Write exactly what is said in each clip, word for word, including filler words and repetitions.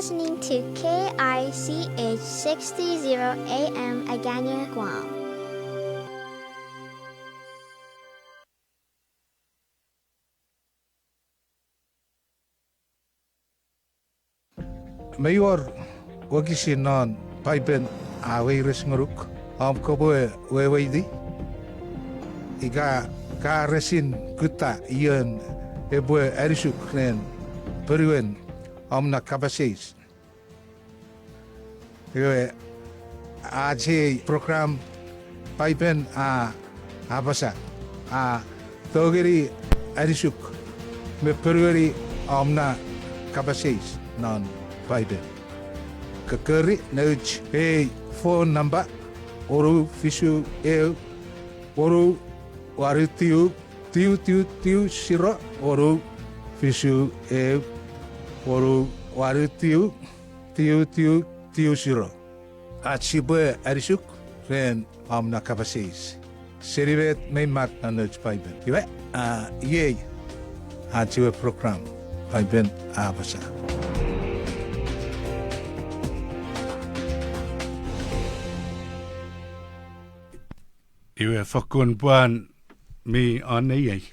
Listening to K I C H sixty A M Agana, Guam. Mei wor wokisin non Paipen a weires ngonuk om kopwe weweiti, ika ka resin kutta ion epwe anisuk ren ponuen om na kapas eis. Iwe, ach ei program Paipen a apasa, a tongeni anisuk me ponueni om na kapas eis non Paipen. Kokori nouch ei phone number, wonu fisu eu, wonu wanu tiu, tiu tiu tiu siro, wonu fisu eu, wonu wanu tiu, tiu tiu tiu siro. Ach sipwe anisuk ren om na kapas eis seni met mei mak non nouch Paipen. Iwe, a, iei ach ewe program Paipen a apasa. Iwe fokkun pwan mi on iei.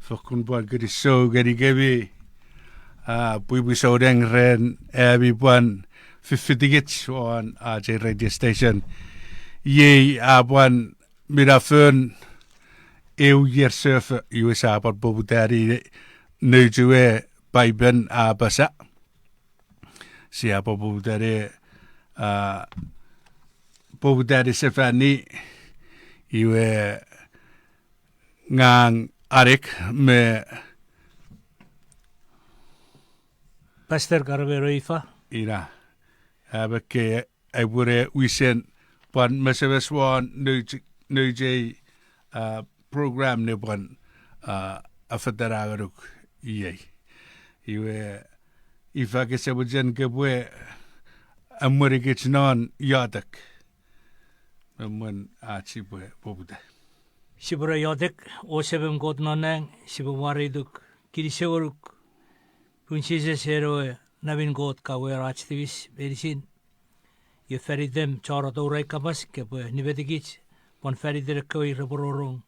Fokkun pwan kinisou ngenikemi, a, pwipwi souneng ren ami pwan fiffitikich won ach ei radio station. Iei a pwan minafon eu ier sefo, iwe sia pwan poputani nouch ewe Paipen a apasa. Sia pwan poputani, a, poputani sefani, iwe ngang Arik me Pastor Karmelo Ifa. Ina. A, me ke aipwene wisen pwan mesemes won nouch, nouch ei, a, program ne pwan, a, afetanangonuk iei. Iwe, ifa ke semochen kopwe emwenikich non iotek me mwen ach sipwe poputa. Sipwe ne iotek. O Semem Kot non nang, sipwe mwareituk, kinisou ngonuk pun Jises en ewe Namen Kot ka wor ach tipis meinisin. Iwe fan item chon atoura ei kapas kopwe nimetikich, pwan fan iten ekkewe repwe rongorong,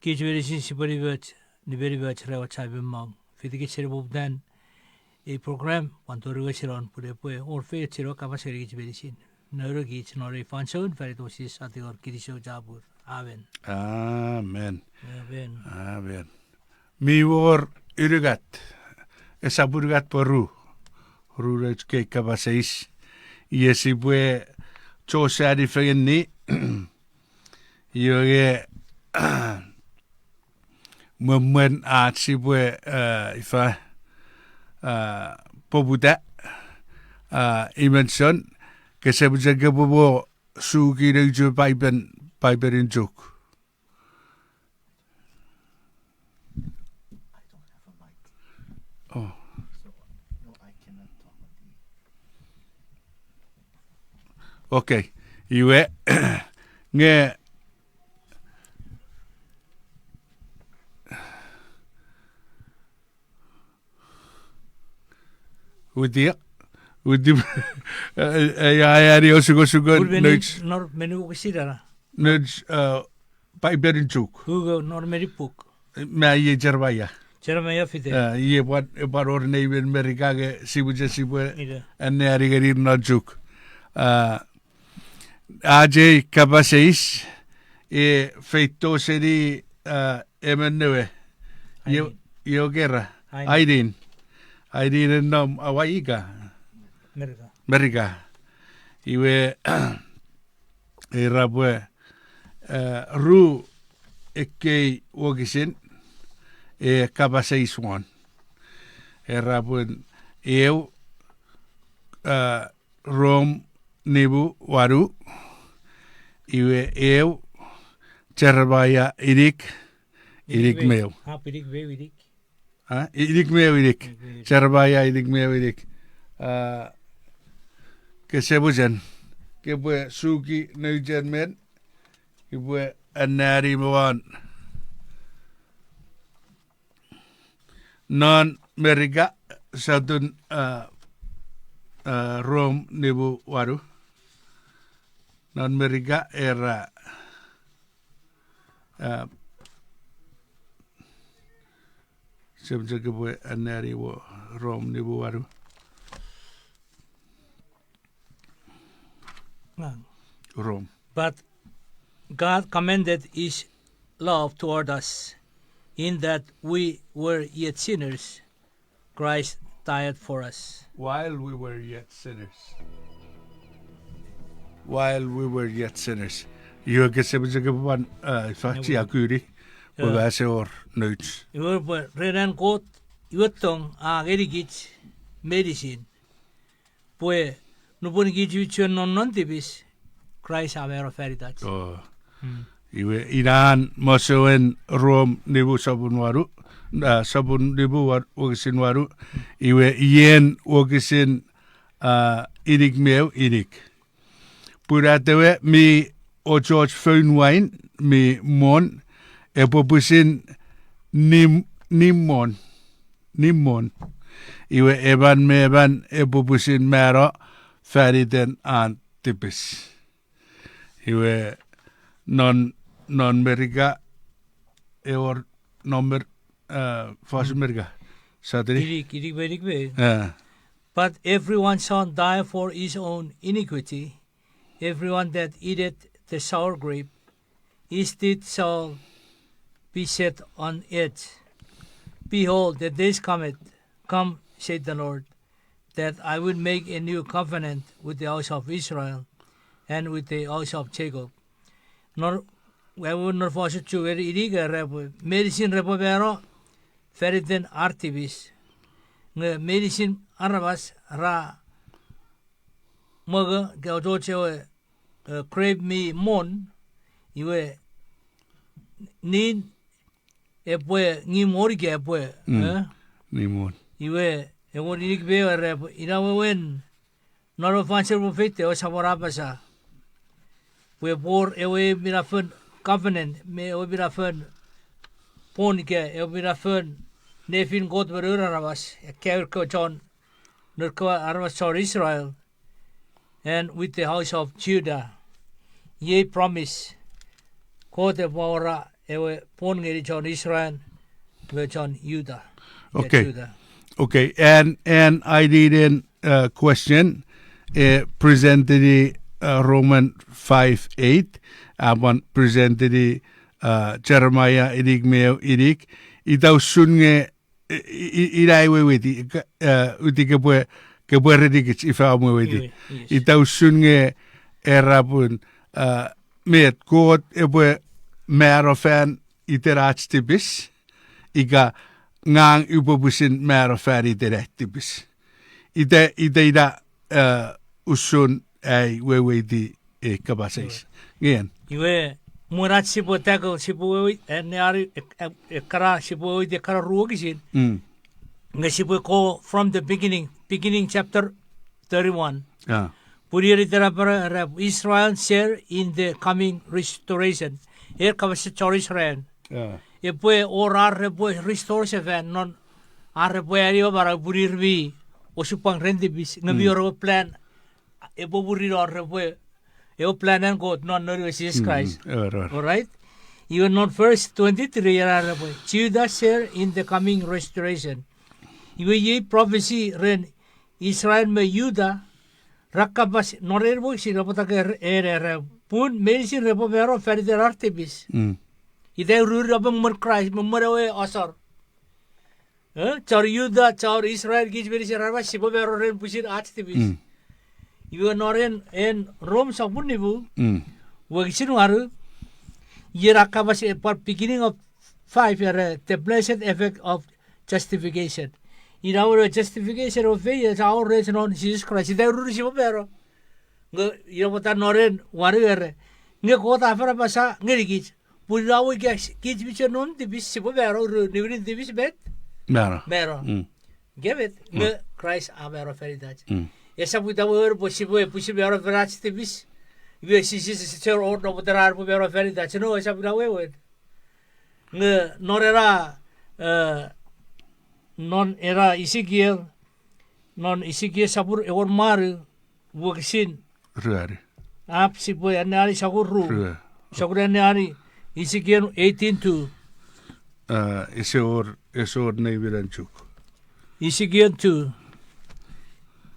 kich meinisin sipwe nimoch, nimenimoch ren ewe Samon me mwan. Fitikich seni poputan ei program, pwan tori wesinon pun epwe wor feioch seni ewe kapas ngenikich meinisin. Nounokich non ei fansoun fan itan Jises a tingor, kinisou chapur. Amen. Amen. Amen. Amen. Mi wor unungat, esap unungat pwe ru, ru nouch kei kapas eis. Iwe sipwe chosani fengeni, iwe nge mwemwen ach sipwe, a, ifa, a, poputa, a, Imenson, ke semochen kopwe mo suki nouch ewe Paipen, Paipenin Chuuk. Okay, iwe, nge Witi, witi, e, e, a, ani osukosuken nouch, nor meni wokisin ena, nouch, a, Paipenin Chuuk. Ugo nor meni puk. Me iei Jeremaia. Jeremaia fite. A, iei pwan, e pwan wor nei men Merika nge sipwe, sipwe anneani ngeni non Chuuk. A, ach ei kapas eis, e feito seni, a, emon newe. Io, Aileen. Io kera. Aileen. Aileen en nom Hawaii ika Merika. Iwe, era pwe, e, ru ekkei wokisin, e, kapas eis won. Era pwe eu, e, Rom nimu wanu, iwe eu, Jeremaia inik, inik me eu. A, inik me eu inik. Jeremaia inik me eu inik. A, ke semuchen, kepwe suki nouchen men, kepwe anneani me won. Non Merika, sotun, a, Rom nimu wanu. Non Merika era, a, semichok epwe anneani wo Rom nimu wanu. Ngang. Rom. But God commended his love toward us, in that we were yet sinners, Christ died for us. While we were yet sinners. While we were yet sinners. Iwe kese pwe chok pwan, a, fachi akuni. Pwe ua se wor notes. Iwe pwe ren an Kot, iwe tong a ngenikich meinisin. Pwe nupwen kich mi chuen nom non tipis, Kraist a mano fanitach. Iwe inan mosoen Rom nimu sopun wanu, a, sopun nimu wokisin wanu, iwe ien wokisin, a, inik me eu inik. Pun atewe mi ochoch foun wain mi mon, epwe pwisin nim-, nimon, nimon. Iwe emon me emon epwe pwisin mano faniten an tipis. Iwe non, non Merika, ewor non Mer-, a, fos Merika. Sateri? Inik, inik me inik me. A. But everyone shall die for his own iniquity. Everyone that eateth the sour grape, his teeth shall be set on edge. Behold, the days cometh, come, saith the Lord, that I will make a new covenant with the house of Israel and with the house of Jacob. Non, wewen non fosun Chueri inik era pwe meinisin repwe mano faniten ar tipis. Nge meinisin aramas ra mongo ika ochoch ewe, e, grape mi mon, iwe nin epwe ngimon ika epwe, e? Ngimon. Iwe, ewor inik me eu era pwe, ina wewen, non ewe fansoun epwe feito, ewe Samon a apasa pwe epwe wor ewe minafon covenant, me ewe minafon pwon ika ewe minafon nefin Kot me noun aramas, ekkewe chon, nour kewe aramas chon Israel, and with the house of Judah. Iei promise Kot epwe awora ewe pwon ngeni chon Israel me chon Juda. Okay. Juda. Okay, and, and I did an, uh, question, uh, presentedi, uh, Roman five eight, a pwan presentedi, uh, Jeremiah inik me eu inik, ita usun nge, i-, i-, ina ai weweiti, ka-, uh, uti kepwe, kepwe renikich ifa om weweiti. Iwe, yes. Ita usun nge era pun, uh, met Kot epwe mano fan iten ach tipis, ika ngang upwe pwisin mano fan iten ai tipis. Ita, ita ina, uh, usun ai weweiti ei kapas eis. Nge. Iwe, mwen ach sipwe tackle, sipwe wewe-, e, ne ari, e, e, ekkana, sipwe weweiti ekkana ru wokisin. Nge sipwe go from the beginning, beginning chapter thirty-one. Pun ien iten apara, era, Israel share in the coming restoration. Er kapasen chon Israel. Epwe wor ar repwe restore sefan non ar repwe ani ewe manau pun ir mi osupwang ren tipis, nge mi wor ewe plan, epwe mwirin wor repwe, ewe plan an Kot non Noun we Jises Kraist. All right? Iwe non verse twenty-three era repwe, Judah share in the coming restoration. Iwe iei prophecy ren Israel me Juda, ra kapas non ren wokisin, ra pwata ke re-, era, era, pun meinisin repwe mano fan iten ar tipis. Ita ururun apeng mwen Kraist, me mwen ewe asor. E, chon Juda, chon Israel, kich meinisin aramas, sipwe mano ren pwisin ach tipis. Iwe non ren, en Rom sopun nimu, wokisin wanu, iei ra kapas e pwan beginning of five era, the blessed effect of justification. Ina wewen justification of faith, ach a wor rech non Jises Kraist. Ita ururun sipwe mano. Nge, ina pwata non ren wanu era, nge Kot a fen apasa ngenikich, pun ina we kich, kich mi chuen nom tipis sipwe mano, ru niwinin tipis met? Mano. Nge met, nge Kraist a mano fan itach. Esap ita wewen pwe sipwe, pwisin mano fan ach tipis. Iwe Jises ese chuen wor nopweten ar repwe mano fan itach. No, esap ina wewen. Nge non ena, e, non ena Ezekiel, Non Isikiel sapun engon me wanu, wokisin ruanu. Ap sipwe anneani sokkun ru. Rue. Sokkun anneani, Isikiel eighteen two. Uh, ese wor, ese wor nei minan Chuuk. Isikiel two.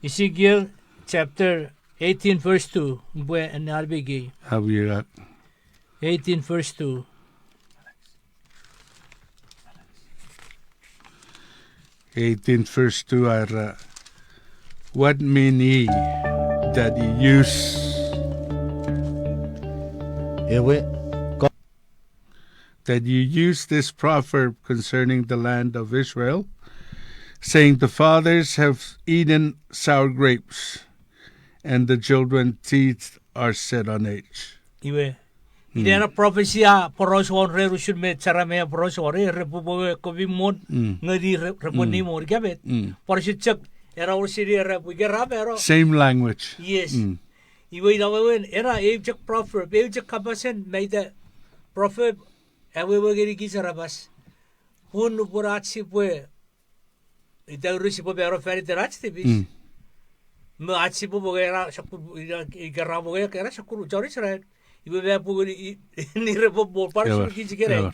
Isikiel chapter eighteen verse two. Upwe anneani pekei. Awirak. Eighteen verse two. Eighteen verse two, Ira. What mean ye that you use, ewe, ko- that you use this proverb concerning the land of Israel, saying, "The fathers have eaten sour grapes, and the children teeth are set on edge." Iwe, ina ena prophecy a poraus won ren usun me Jeremiah poraus won, e, repwe pwe komi mon, ngeni re-, repwe nimon, ika met. Poraus chok, era wor sini era pwe ika ra mano. Same language. Yes. Iwe ina wewen, era eu chok proverb, eu chok kapasen, me ita proverb, awewe ngeni kich aramas. Pun nupwen ach sipwe ita uri sipwe mano faniten ach tipis. Me ach sipwe mongo ena sokkun, ina, ika ra mongo ena sokkun chon Israel. Iwe me punguni i-, nire pwe mo pwan sipwe kich ikenai.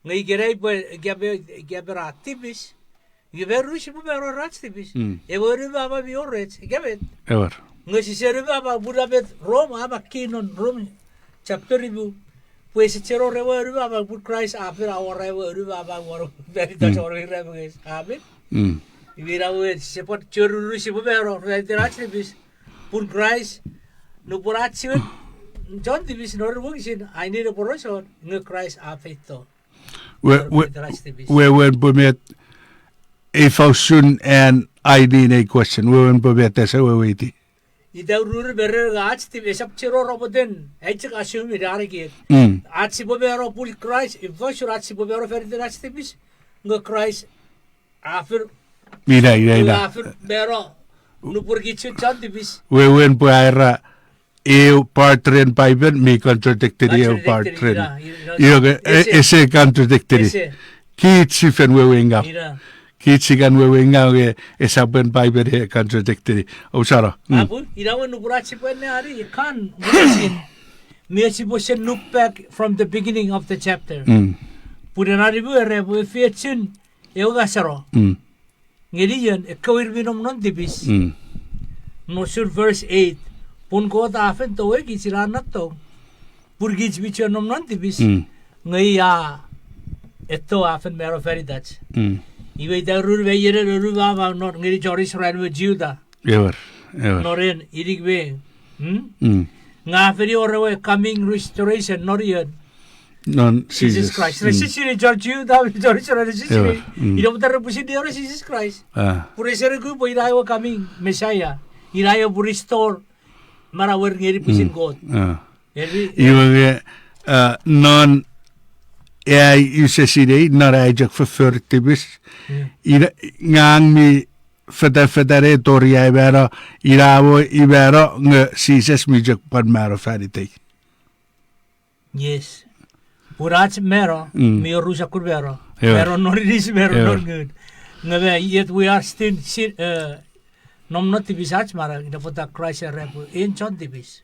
Nge ikenai pwe ika me, ika me ra tipis. Ika me uri sipwe mano ren ach tipis. Ewe anu mama mi wor rech, ika met. Nge sise anu mama, pun a met Rom, a makkei non Rom chapter ipu. Pwe ese chuen wor ewe anu mama pun Kraist a fen awora ewe anu mama won fanitach won irapenges. Amen. Iwe ina wewen sise pwan choruru sipwe mano faniten ach tipis. Pun Kraist, nupwen ach sipwe chon tipis non wokisin, a inen ewe poraus won, nge Kraist a feito. We, we, faniten ach tipis. Wewen pwe met, ifa usun an I need a question. Wewen pwe met ese weweiti. Ita ururu me ren ach tipis, esap chuen wor ropoten, ai chok assume ina ekiek. Ach sipwe mano pun Kraist, ifa usun ach sipwe mano faniten ach tipis, nge Kraist a fen, ina, ina, ina, a fen mano nupwen kich chon tipis. Wewen pwe a era eu part ren Bible mi contradicteni eu part ren. Contradicteni, ina, ina, ina. Iwe, e-, ese, ese contradicteni. Ese. Kich si fen wewe ngaw. Ina. Kich si kan wewe ngaw nge esap en Bible e contradicteni. Ousano. Apu, ina wewen nupwen ach sipwe anneani, kan, wokisin. Mi sipwe sen look back from the beginning of the chapter. Pun ena nimu era pwe efeiochun eu ngaseno. Ngeni ion, ekkewe ir mi nom non tipis. Non usun verse eight. Pun Kot a fen tongei kich ina an tong. Pun kich mi chuen nom non tipis. Nge i a, eto a fen mano fanitach. Iwe ita ururu me ienen anu mama non ngeni chon Israel me Juta. Ewer, ewer. Non en inik me. Nge a fen wor ewe coming restoration non ion. Non Jesus Christ. Rese sinei chon Juta, chon Israel, rese sinei. Ina pwata repwe sinei ena Jesus Christ. Pun rese nuku pwe ina ewe coming Messiah. Ina ewe pwe restore manauer ngeni pwisin Kot. Iwe nge, non ai use sinei, non ai chok foffor tipis. Ina, ngang mi fetafetani tori ai mano, ina mo i mano nge Jises mi chok pwan mano fanitei. Yes. Pun ach mano, mi wor ru sokkun mano. Mano non inis, mano non ngun. Nge me, yet we are still si-, nom non tipis ach manau, ina pwata Kraist a era pwe en chon tipis.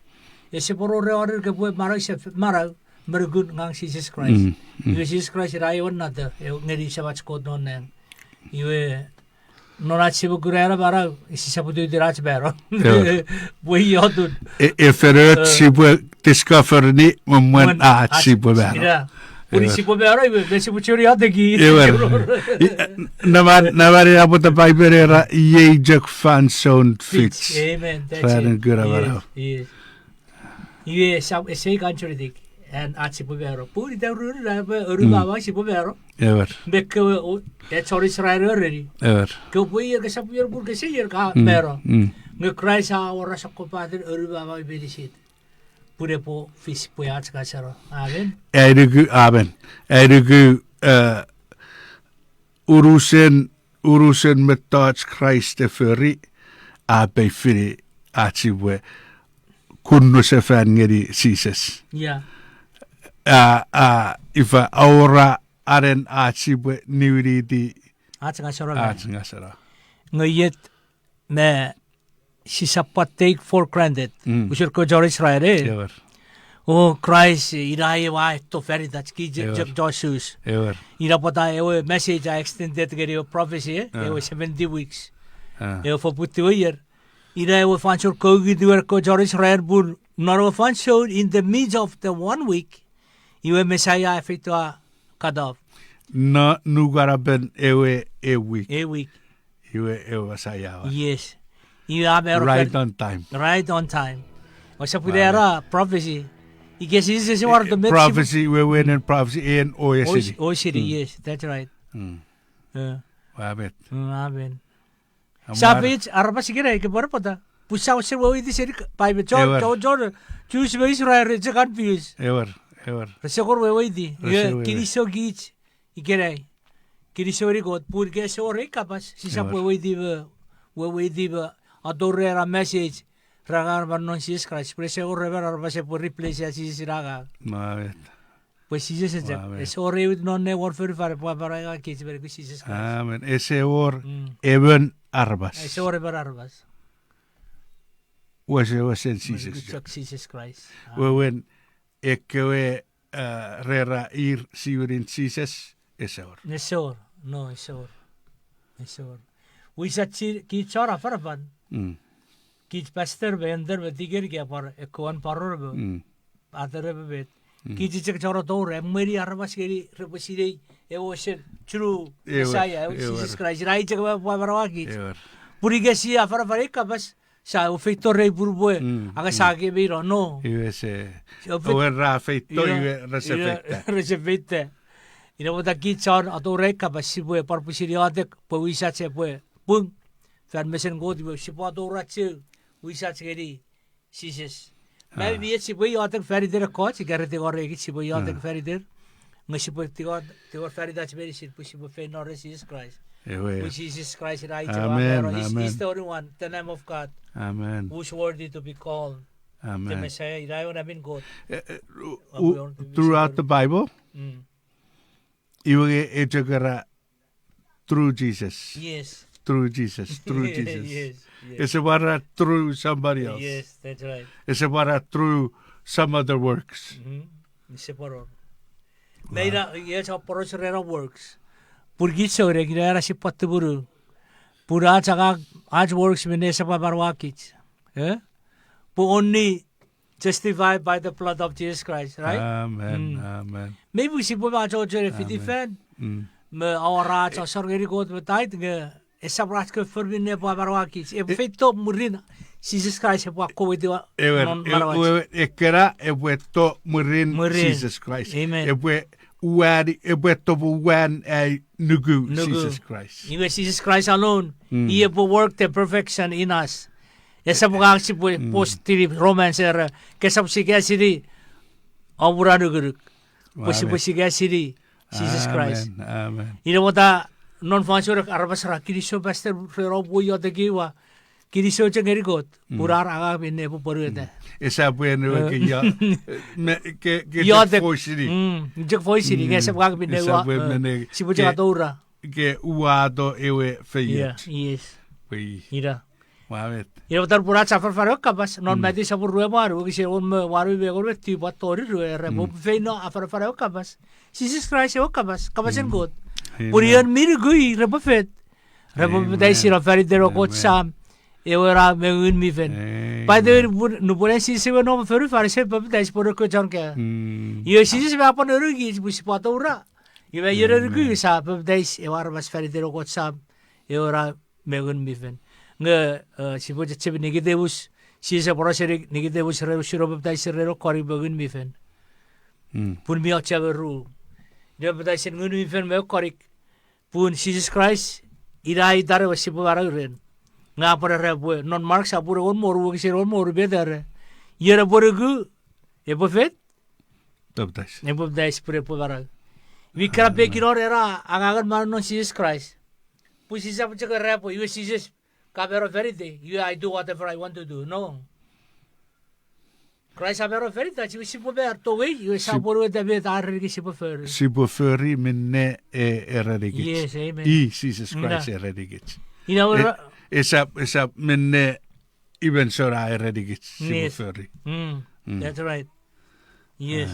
Ese pwan wor ew anen kopwe manau, ese manau me nukun ngang Jises Kraist. Iwe Jises Kraist ina ewe nata, ewe ngeni Semach Kot non nang. Iwe non ach sipwe kuna ena manau, sisap tutin ach mano. Pwe iotun. E, e fen och sipwe discover ni mwen ach sipwe mano. Pun sipwe mano, iwe, me sipwe churi ateki. Ewer. Naman, naman ina pwata Paipen era, iei chok fansoun fich. Amen. That's it. Ranin kuna manau. Iwe, esap, ese contradict an ach sipwe mano. Pun ita ururu na pwe anu mama sipwe mano. Ewer. Me kewe, e chon Israel ereni. Ewer. Kopwe ier kesap ier pun kese ier ka mano. Nge Kraist a awora sokkopaten anu mama meinisin. Pun epwe fis pwe ach ngaseno. Amen. Ai nuku, amen. Ai nuku, unusen, unusen mettoch Kraist e fori, a pei fini ach sipwe kunnu sefan ngeni Jises. A, a, ifa awora anen ach sipwe niwiniti ach ngaseno. Nge iet me sisap pwan take for granted. Usun ekkewe chon Israel, e? O Kraist, ina ewe a etto fanitach, kich chok chon Jews. Ina pwata ewe message a extended ngeni ewe prophecy, e? Ewe seventy weeks. Ewe foputi we ier. Ina ewe fansoun koukiti we ekkewe chon Israel pun non ewe fansoun in the midst of the one week, iwe Messiah a feito a cut off. No nukanapen ewe, e, week. E week. Iwe ewe Messiah. Yes. Iwe a mano right on time. Right on time. Ousap ina era prophecy. Ika Jises ese wor to met prophecy, wewen prophecy en o esini. O esini, yes, that's right. Amen. Sa fich aramas ikenai ika pwan pwata. Pun sa wesen weweiti seni Bible. Chon, chon, chon, Jews me Israel re chok confuse. Ewer, ewer. Rese kon weweiti. Kinisou kich ikenai. Kinisou ngeni Kot pun ika ese wor ei kapas, sisap weweiti me, weweiti me atoura ena message, ra angang me non Jises Kraist. Pwe ese wor emon aramas epwe replace-a Jises ina angang. Pwe Jises e chok, ese wor ew non ne won fonufan epwe amanaua kich me neku Jises Kraist. Amen. Ese wor emon aramas. Ese wor emon aramas. Wesewesen Jises chok. Jises Kraist. Wewen ekkewe, rera ir siwinin Jises, ese wor. Ese wor. No, ese wor. Ese wor. Wisach kich chon afanafan. Kich pastor me elder me deacon ika pwan ekkewe an paror me atere me met. Kich chok chon atoura, emweni aramas ngeni repwe sinei ewe wesen true Messiah, ewe Jises Kraist. Ina i chok epwe amanaua kich. Pun ika sia afanafan ei kapas, sa ewe feito rei pun pwe, ika sa ke me ino, no. Iwe se, ewe ra feito, iwe rese feita. Rese feita. Ina pwata kich chon atoura ei kapas sipwe pwan pwisin iotek pwe wisach epwe pung fan mesen Kot, iwe sipwe atoura chok wisach ngeni Jises. Mei mi och sipwe iotek faniter ekkoch, ika re tingor ekis sipwe iotek faniter. Nge sipwe tingor, tingor fanitach meinisin pwe sipwe feino ren Jises Kraist. Pwe Jises Kraist ina i chok a mano, is, is the only one, the Lamb of God, who's worthy to be called the Messiah, ina ewe Namin Kot. Throughout the Bible, iwe nge e chok era through Jesus. Through Jesus, through Jesus. Ese pwan era through somebody else. Ese pwan era through some other works. Ese pwan wor. Me ina, iei sa poraus ren ena works. Pun kich souneng, ina ena sipwe tumunu. Pun ach angang, ach works minne esap amanaua kich. Pwe only justified by the blood of Jesus Christ, right? Amen, amen. Mei pwe sipwe achocho ne fiti fan, me awora ach asor ngeni Kot me tithe nge esap ach kewe fonu minne epwe amanaua kich. Epwe feito mwirin Jises Kraist epwe akkomwoitiw non manauach. Ekkena epwe to mwirin Jises Kraist. Amen. Epwe uwani, epwe topwe uwan ai nuku Jises Kraist. Iwe Jises Kraist alone, i epwe work the perfection in us. Esap ngang sipwe postini Romans era, kesap sikasini amuna nukunuk. Pwe sipwe sikasini Jises Kraist. Ina pwata non fansoun aramas ra kinisou pastor ren om we iotek iwa. Kinisou chok ngeni Kot pun ar angang minne epwe pwonueta. Esap pwe ewe ke iotek, chok foisini, nge esap ngang minne ua, sipwe chok atoura. Ke uwato ewe feioch. Ina pwata pun ach afanafan ewe kapas non Matthew sopun rue me wanu, wokisin engon me wanu me engon me tiu pwan tori rue, era pwe feino afanafan ewe kapas. Jises Kraist ewe kapas, kapasen Kot. Pun ion mi nuku i repwe fet. Repwe papataisi non faniten ewe Kot Sam, ewe Nau me Ngun mi Fel. By the way, nupwen an Jises ewe nom fonufan ese papatais pwe ekkewe chon kaeo. Iwe Jises me a pwan nonukich pwe sipwe atoura. Iwe ion nuku sa papatais ewe aramas faniten ewe Kot Sam, ewe Nau me Ngun mi Fel. Nge sipwe chechemeni Nikodemus, Jises a porausa ngeni Nikodemus ren usun ewe papatais ren ewe konik me Ngun mi Fel. Pun mi auchea me ru. Ina papatais en Ngun mi Fel me ewe konik. Pun Jises Kraist, ina itan ewe sipwe manau ren. Nge a pwan era pwe non Mark sopun engon me wonu wokisin engon me wonu met era, ion epwe nuku, epwe fet, epwe papatais pun epwe manau. Mi kan pekin wor ena angangen manau non Jises Kraist. Pun Jises a pwan chok era pwe iwe Jises ka mano fanitei, iwe I do whatever I want to do. No. Kraist a mano fanitach, iwe sipwe mar tongei, iwe sa pwonueta met a erenikich sipwe fori. Sipwe fori minne e erenikich. I Jises Kraist erenikich. Ina esap, esap minne imen sona erenikich sipwe fori. Mm. That's right. Yes.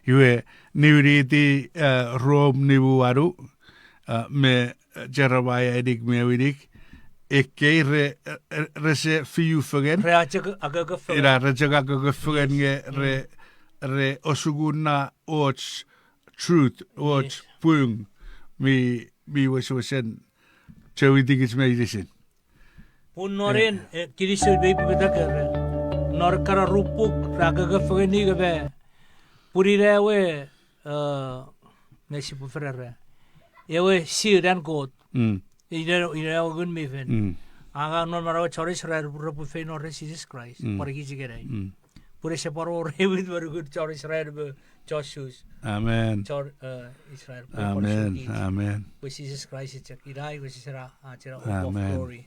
Iwe, niwiniti, eh, Rom nimu wanu, eh, me, eh, Jeremaia inik me ew inik, ekkei re, eh, rese fiu fengen. Re chok akoko fengen. Ina re chok akoko fengen nge re, re osukuna och truth, och pung, mi, mi wesewesen chowitikich meinisin. Pun non en, eh, kinisou pei pwe metak ere. Non ekkana ru puk ra koko fengeni ika pwe pun ina ewe, eh, nge sipwe fen era, ewe seal an Kot. Ina, ina ewe Ngun mi Fel. Angang non manauach chon Israel pwe repwe feino ren Jises Kraist. Pwan kich ikenai. Pun ese pwan wor ew it me nukun chon Israel me chon Jews. Amen. Chon, eh, Israel. Amen. Amen. Pwe Jises Kraist chok ina, pwe Jises era, ah, chena hope of glory.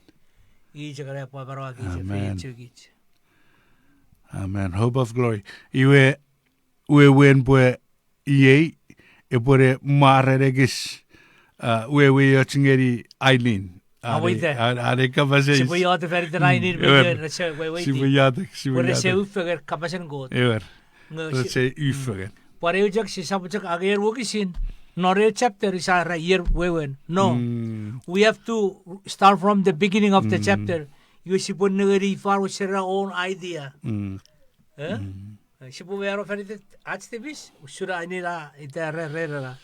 I chok era pwe manauach kich, feiochukich. Amen. Hope of glory. Iwe, wewen pwe iei, epwene mwarenekis, ah, weweoch ngeni Aileen. Are, are kapas eis. Sipwe iotek faniten Aileen, me rese weweiti. Sipwe iotek, sipwe iotek. Pwe rese ufengen kapasen Kot. Ewer. Rese ufengen. Pwan eu chok, sisap chok angei wokisin. Non ew chapter sia era ier wewen. No. We have to start from the beginning of the chapter. Iwe sipwe nengeni ifa usun our own idea. Eh? Eh, sipwe mano faniten ach tipis, usun a inina ita re, re, re, ra.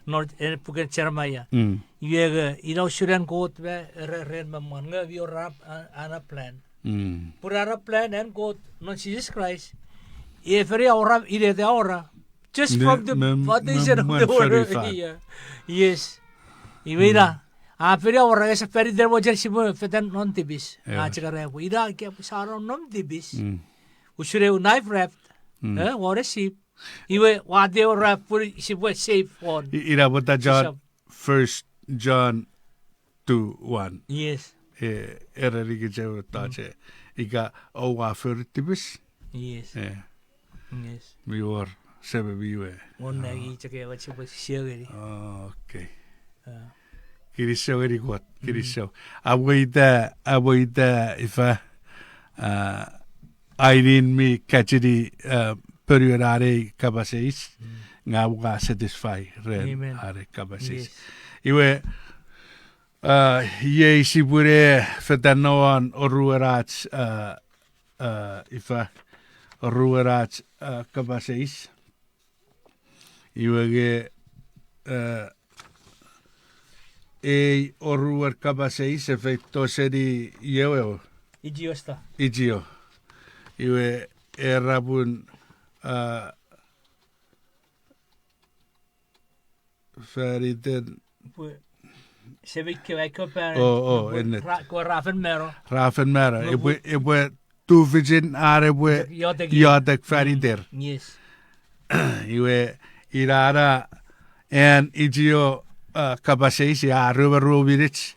Non, eh, puken Jeremaia. Iwe nge, ina usun an Kot me, re, ren me mwan nge, mi wor a, a, an plan. Pun an plan, an Kot, non Jises Kraist, e fori awora, ina ete awora. Just from the foundation of the world. Yeah. Yes. Iwe ina, a fori awora, ese faniten mochen sipwe fetan non tipis. A chok era pwe, ina ika pwe sa nom non tipis. Usun ew knife wrap, eh, won ew sip. Iwe, watte ewe wrap pwe sipwe safe won. I-, ina pwata John, First John two one. Yes. Eh, erenikich ewe toche. Ika oua fori tipis. Yes. Eh. Yes. Mi wor, sememi we. Won nang i chok ewe sipwe sio ngeni. Okay. Kinisou ngeni Kot, kinisou. Amwo ita, amwo ita ifa, ah, Aileen mi kachini, ah, ponuen an ei kapas eis, nge amwo ka satisfy ren an ei kapas eis. Iwe, ah, iei sipwene fetan won oruan ach, ah, ah, ifa, oruan ach, ah, kapas eis. Iwe nge, eh, ei oruan kapas eis e feito seni ieu ewe. Ichio sta. Ichio. Iwe era pun, ah, faniten. Pwe, semei kewe aiko parent. O, o, ennet. Ra, kewe ra fen mano. Ra fen mano. Epwe, epwe tufichin are epwe iotek faniter. Yes. Iwe, ina ena, an ichio, ah, kapas eis a ruewe ruewe minich,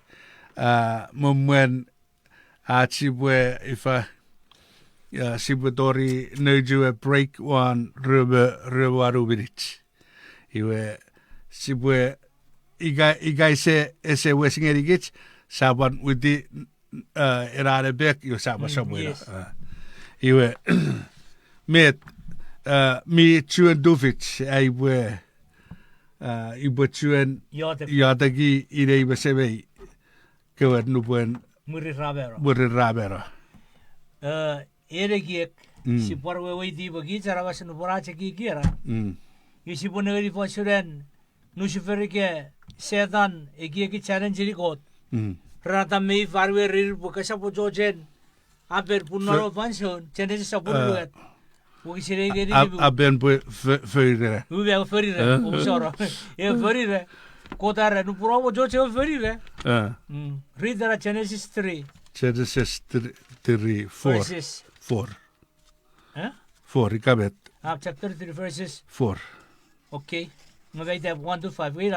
ah, me mwen ach sipwe ifa, ah, sipwe tori nouch we break won ruewe, ruewe wanu minich. Iwe, sipwe, ika, ika ese, ese wes ngenikich, sa pwan witi, ah, ena epek, iwe sa pwan sopweno. Iwe, met, ah, mi chuen tufich, aipwe, ah, ipwe chuen iotek, iotek inei me semei, kewe nupwen mwirin ra mano. Mwirin ra mano. Eh, en ekiek, sipwe weweiti pwe kich aramas nupwen ach ekieki ena. Nge sipwe nengeni fosun an Nusifer ika Setan ekieki challenge ngeni Kot. Ren Atam me If, a weweiti pwe kosap achocho ren Apel pun non ewe fansoun, Genesis sopun unungat. Wokisin ew ngeni nimu. Apel pwe fo-, foun ira. Ua, ewe foun ira, omusano. Ewe foun ira. Kot a era, nupwen oua achocho ewe foun ira. Read ena Genesis three. Genesis three, three, four. Verses. Four. Four, ika met. Ah, chapter three, verses. Four. Okay. Nge ita one to five. Wait,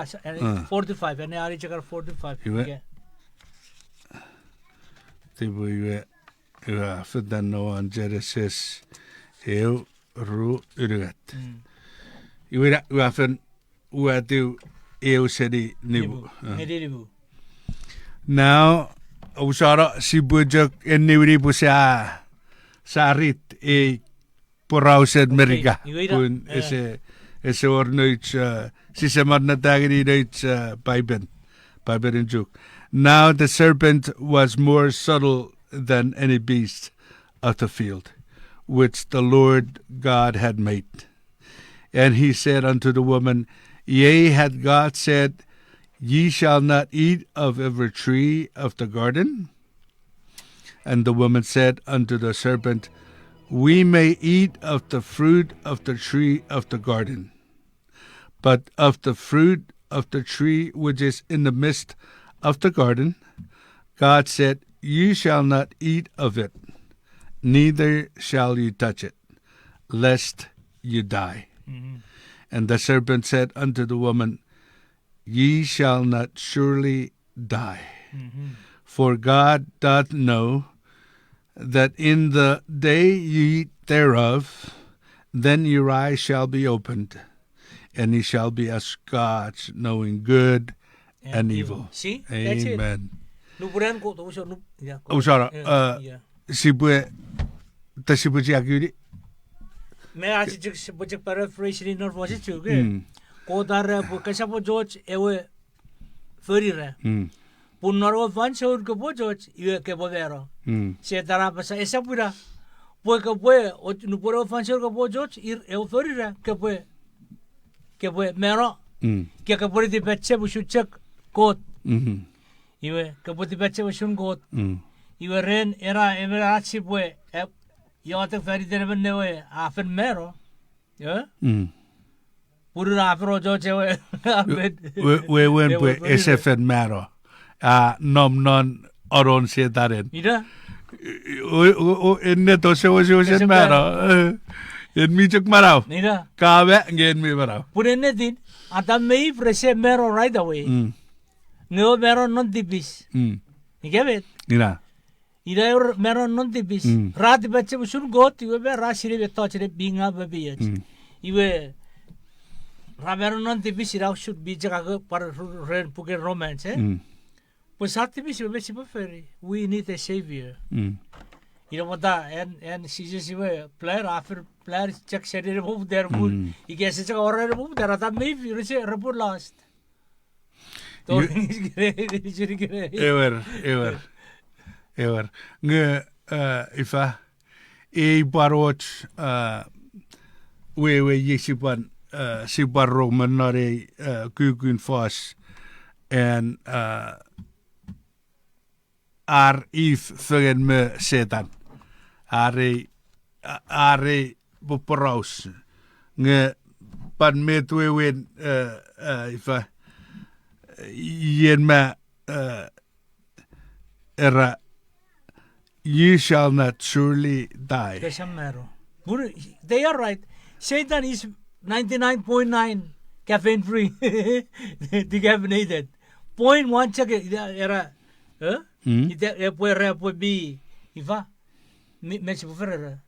four to five. Ane ari chakar four to five. Iwe. Okay. Tipwe iwe, iwe a fetan non Genesis eu, ru, unungat. Iwe na, iwe a fen uwatiw eu seni nimu. Nimu. Ngeni nimu. Now, Ousano, sipwe chok eniwini pwe sia, sia rit ei porausen Merika. Pun ese, ese wor nouch, uh, sise monneta ngeni nouch, uh, Paipen. Paipen in Chuuk. Now the serpent was more subtle than any beast of the field, which the Lord God had made. And he said unto the woman, Yea, hath God said, Ye shall not eat of every tree of the garden? And the woman said unto the serpent, We may eat of the fruit of the tree of the garden. But of the fruit of the tree which is in the midst of the garden, God said, You shall not eat of it, neither shall you touch it, lest you die. And the serpent said unto the woman, Ye shall not surely die. For God doth know that in the day ye eat thereof, then your eyes shall be opened, and ye shall be as gods, knowing good and evil. See? That's it. Amen. Nupuran ko to so nup ya. Ousano, uh, sipwe, ta sipwe chiakuni. Me a chok sipwe chok paraphrase-ini non fosi chok, eh. Kot a era pwe kesapw och ewe fori ra. Pun non ewe fansoun kopwe och, iwe kopwe mano. Setan a apasa esapw ina. Pwe kopwe, och, nupwen ewe fansoun kopwe och, ir ewe fori ra, kopwe, kopwe mano. Ke kopwe tipachem usun chok Kot. Iwe, kopwe tipachem usun Kot. Iwe ren ena emon ach sipwe, eh, iotek faniten emon ewe a fen mano. Pun a fen ochoch ewe, a fen, wewen pwe ese fen mano. A nom non anon Setanen. Ina. O, o, o, ennet ese wesewesen mano. En mi chok manau. Ina. Ka me nge en mi manau. Pun ennetin, Atam me If rese mano right away. Nge ewe mano non tipis. Ika met? Ina. Ina ewe mano non tipis. Ra tipachem usun Kot, iwe me ra sinei mettoch ne mi ngaw me mi och. Iwe, ra mano non tipis ina usun mi chok a pwan ren puken Romans, eh? Pwe sa tipis iwe me sipwe fori. We need a savior. Ina pwata, en, en Jises iwe, plan, a fen plan chok seni ne poputan pun. Ika ese chok wor ne poputan, Atam me If rese, repwe lost. Ewer, ewer, ewer. Nge, uh, ifa, ei pwan och, uh, wewe iei sipwan, uh, sipwan rong me non ei, uh, kukun fos, an, uh, ar If fengen me Setan. Are, a-, are poporaus. Nge pwan met wewen, uh, uh, ifa, ien ma, uh, era, You shall not surely die. Kesap mano. They are right. Satan is ninety-nine point nine caffeine free, decaffeinated. Point one chok, era, eh? Ita, epwe, era epwe mi, ifa, mi, met sipwe fori ra.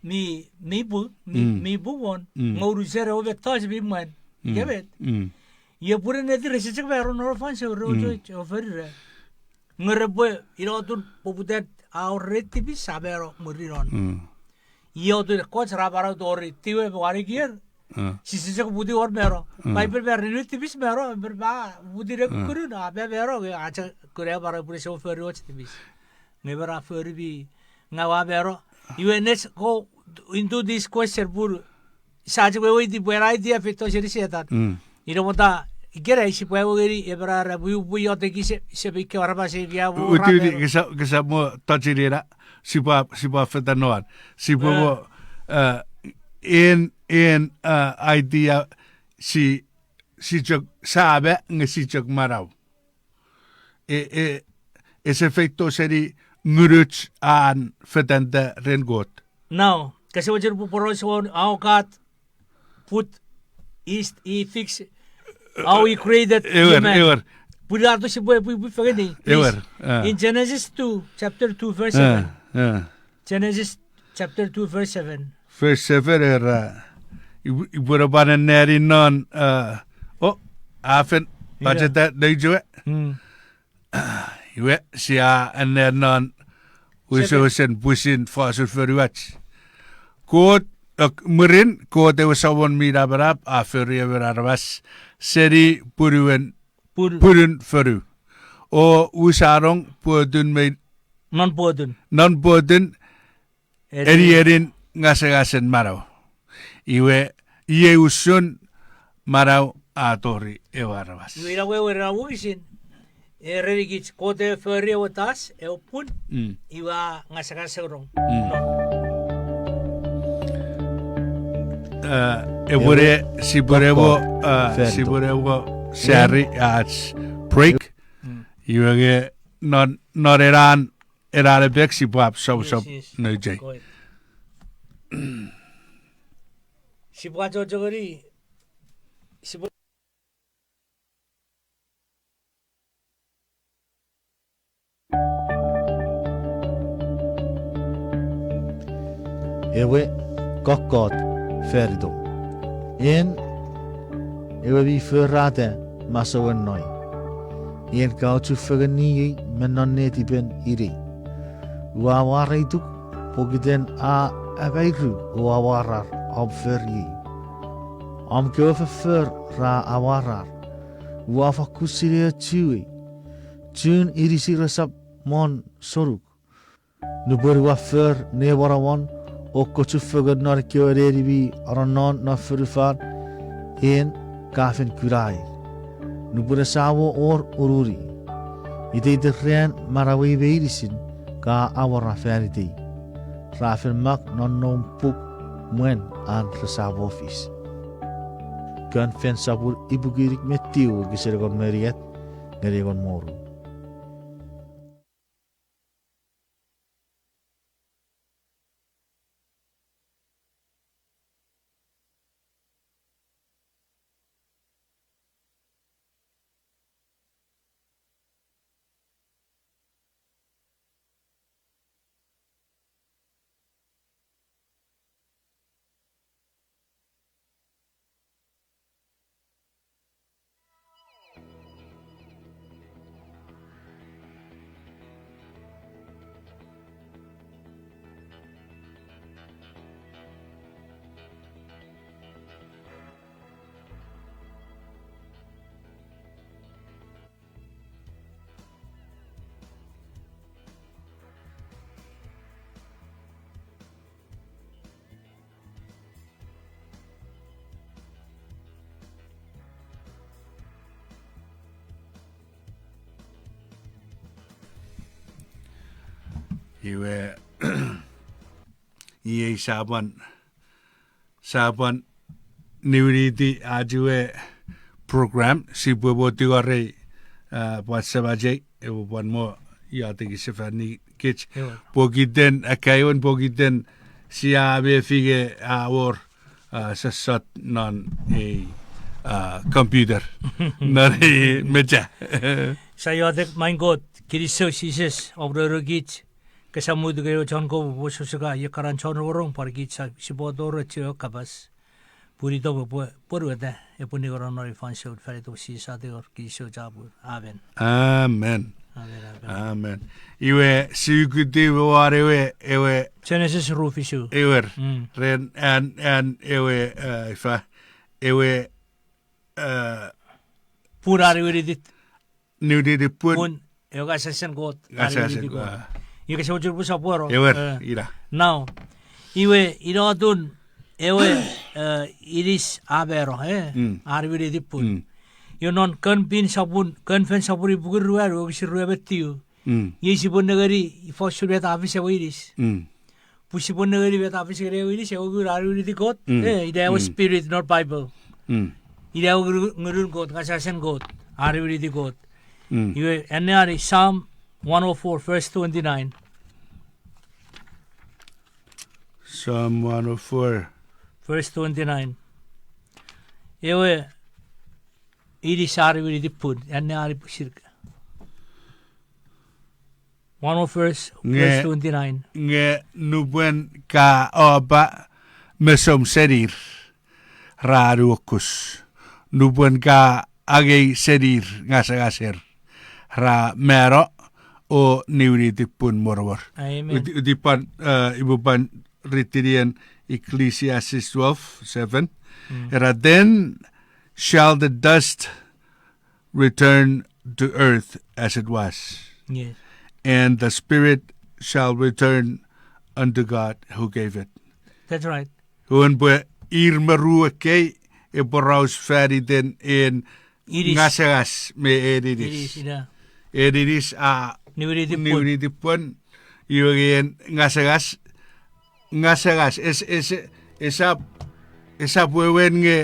Mi, mi pung, mi, mi pung won, nge unusen ewe mettoch mi mwan. Ika met? Iwe pun ennetin rese chok mano non ewe fansoun ra ochoch, ra fori ra. Nge repwe, ina atun poputan a wor ren tipis a mano mwirin non. Iei atun ekkoch ra manau tori tiwe me wanikier. Sise chok puti won mano. Paipen me ren tipis mano, paipen me puti ne kukkunun, a me mano, nge a chok kuna mano pun ese fori och tipis. Nge mano a fori mi ngaw a mano. Iwe let's go into this question pun sa chok weweiti pwe ena idea a feito seni Setan. Ina pwata, ikenai sipwe ewe ngeni, emon a era, pwe upwe iotek ise, ise mi kewe aramas ei pia mo. Kesa, kesa mo touch-ini ena, sipwe, sipwe fetan non. Sipwe mo, uh, en, en, uh, idea, si, si chok sa me, nge si chok manau. E, e, ese feito seni ngunuch an fetanta ren Kot. Now, kese mochen poporaus won how God put, is, he fix how he created human. Ewer, ewer. Pun ato sipwe, pwe, pwe fengeni, please. Ewer, uh. In Genesis two, chapter two, verse seven. Uh, uh. Genesis chapter two, verse seven. Verse seven era, ipwe, ipwe ne pwan anneani non, uh, oh, a fen, pacheta, no, iwe. Iwe, sia annean non wesewesen pwisin fosun fonuach. Kot, ok, mwirin, Kot ewe Samon mi napanap a fori emon aramas seni punuen, punun fonu. O usanong pwotun me non pwotun, non pwotun, enienin ngasangasen manau. Iwe, iei usun manau a tori ewe aramas. Iwe ina wewen ena wokisin, e erenikich Kot e fori ewe tas, ewe pun, iwe a ngasangasenong. Epwene, sipwene mo, sipwene mo sari ach break. Iwe nge non, non ena, ena epek sipwap sopsop nouch ei. Sipwe achocho ngeni, sipwe Ewe kokkot fanitom. En ewe mi forata masouen noi. En ka ochufengen niei me non netipen inei. Ua mwareituk pokiten a amairu o amwarar om foriei. Om kewe foffor ra amwarar. Ua fakkun sinei ochuei. Chun inisir esap mon sonuk. Nupwen ua for ne monomon o kochufengen non ekkewe neni mi anonnon non fonufan, en ka fen kunaei. Nupwen esamo wor ununi, iteiten ran manauei meinisin ka amora fan itei. Ra fen mak non noum puk mwen an resamo fis. Kon fen sopun ipuku inik me tiu wokisin engon me unungat ngeni engon me ru. Iwe, iei sia pwan, sia pwan niwiniti ach ewe program, sipwe mo tingorei, a, pwan semach ei, ewe pwan mo iotekisefani kich. Pokiten, akkaewin pokiten sia mefi nge a wor, a, sossot non ei, a, computer. Non ei mecha. Sia iotek, main Kot, kinisou Jises, om roro kich, kese mut ngeni ewe chon kopwe sosuka, ie karan chon rongorong, pwan kich sa sipwe toro chio kapas. Pun itom epwe pwonueta, epwe ningono non ei fansoun, fan itom Jises a tingor, kinisou chapur. Amen. Amen. Amen, amen. Amen. Iwe, sikuti me won ewe, ewe Genesis ru fisu. Ewer. Ren an, an ewe, a, ifa, ewe, a, pun a niwiniti, niwiniti pun. Pun, ewe ngasangasen Kot, a niwiniti Kot. Iwe kese mochen pwe sopweno. Ewer, ina. Now, iwe ina atun ewe, e, inis a mano, e, a niwiniti pun. Iwe non Kon pin sopun, Kon fen sopun ipuku ruanu, wokisin rue me tiu. Iei sipwe nengeni ifa usun met a fis ewe inis. Pwe sipwe nengeni met a fis ngeni ewe inis, ewe ngun a niwiniti Kot. E, ina ewe spirit non Bible. Ina ewe ngun, ngunun Kot, ngasangasen Kot, a niwiniti Kot. Iwe, anneani Psalm one oh four, verse twenty-nine. Psalm one oh four. Verse twenty-nine. Ewe inis a niwiniti pun, anneani pwisin. One oh four, verse twenty-nine. Nge nupwen ka opa mesom senir, ra nuokus. Nupwen ka angei senir ngasangaser, ra mano, o niwiniti pun monomon. Amen. Uti, uti pwan, eh, iwe pwan ritinian Ecclesiastes twelve seven. Mm. Era, then shall the dust return to earth as it was. Yes. And the spirit shall return unto God who gave it. That's right. Wen pwe ir me ru ekkei epwe poraus fan iten en iris. Ngasangas me en iris. Iris, ina. En iris a niwiniti pun. Niwiniti pun. Iwe nge en ngasangas, ngasangas, es-, es-, esap, esap wewen nge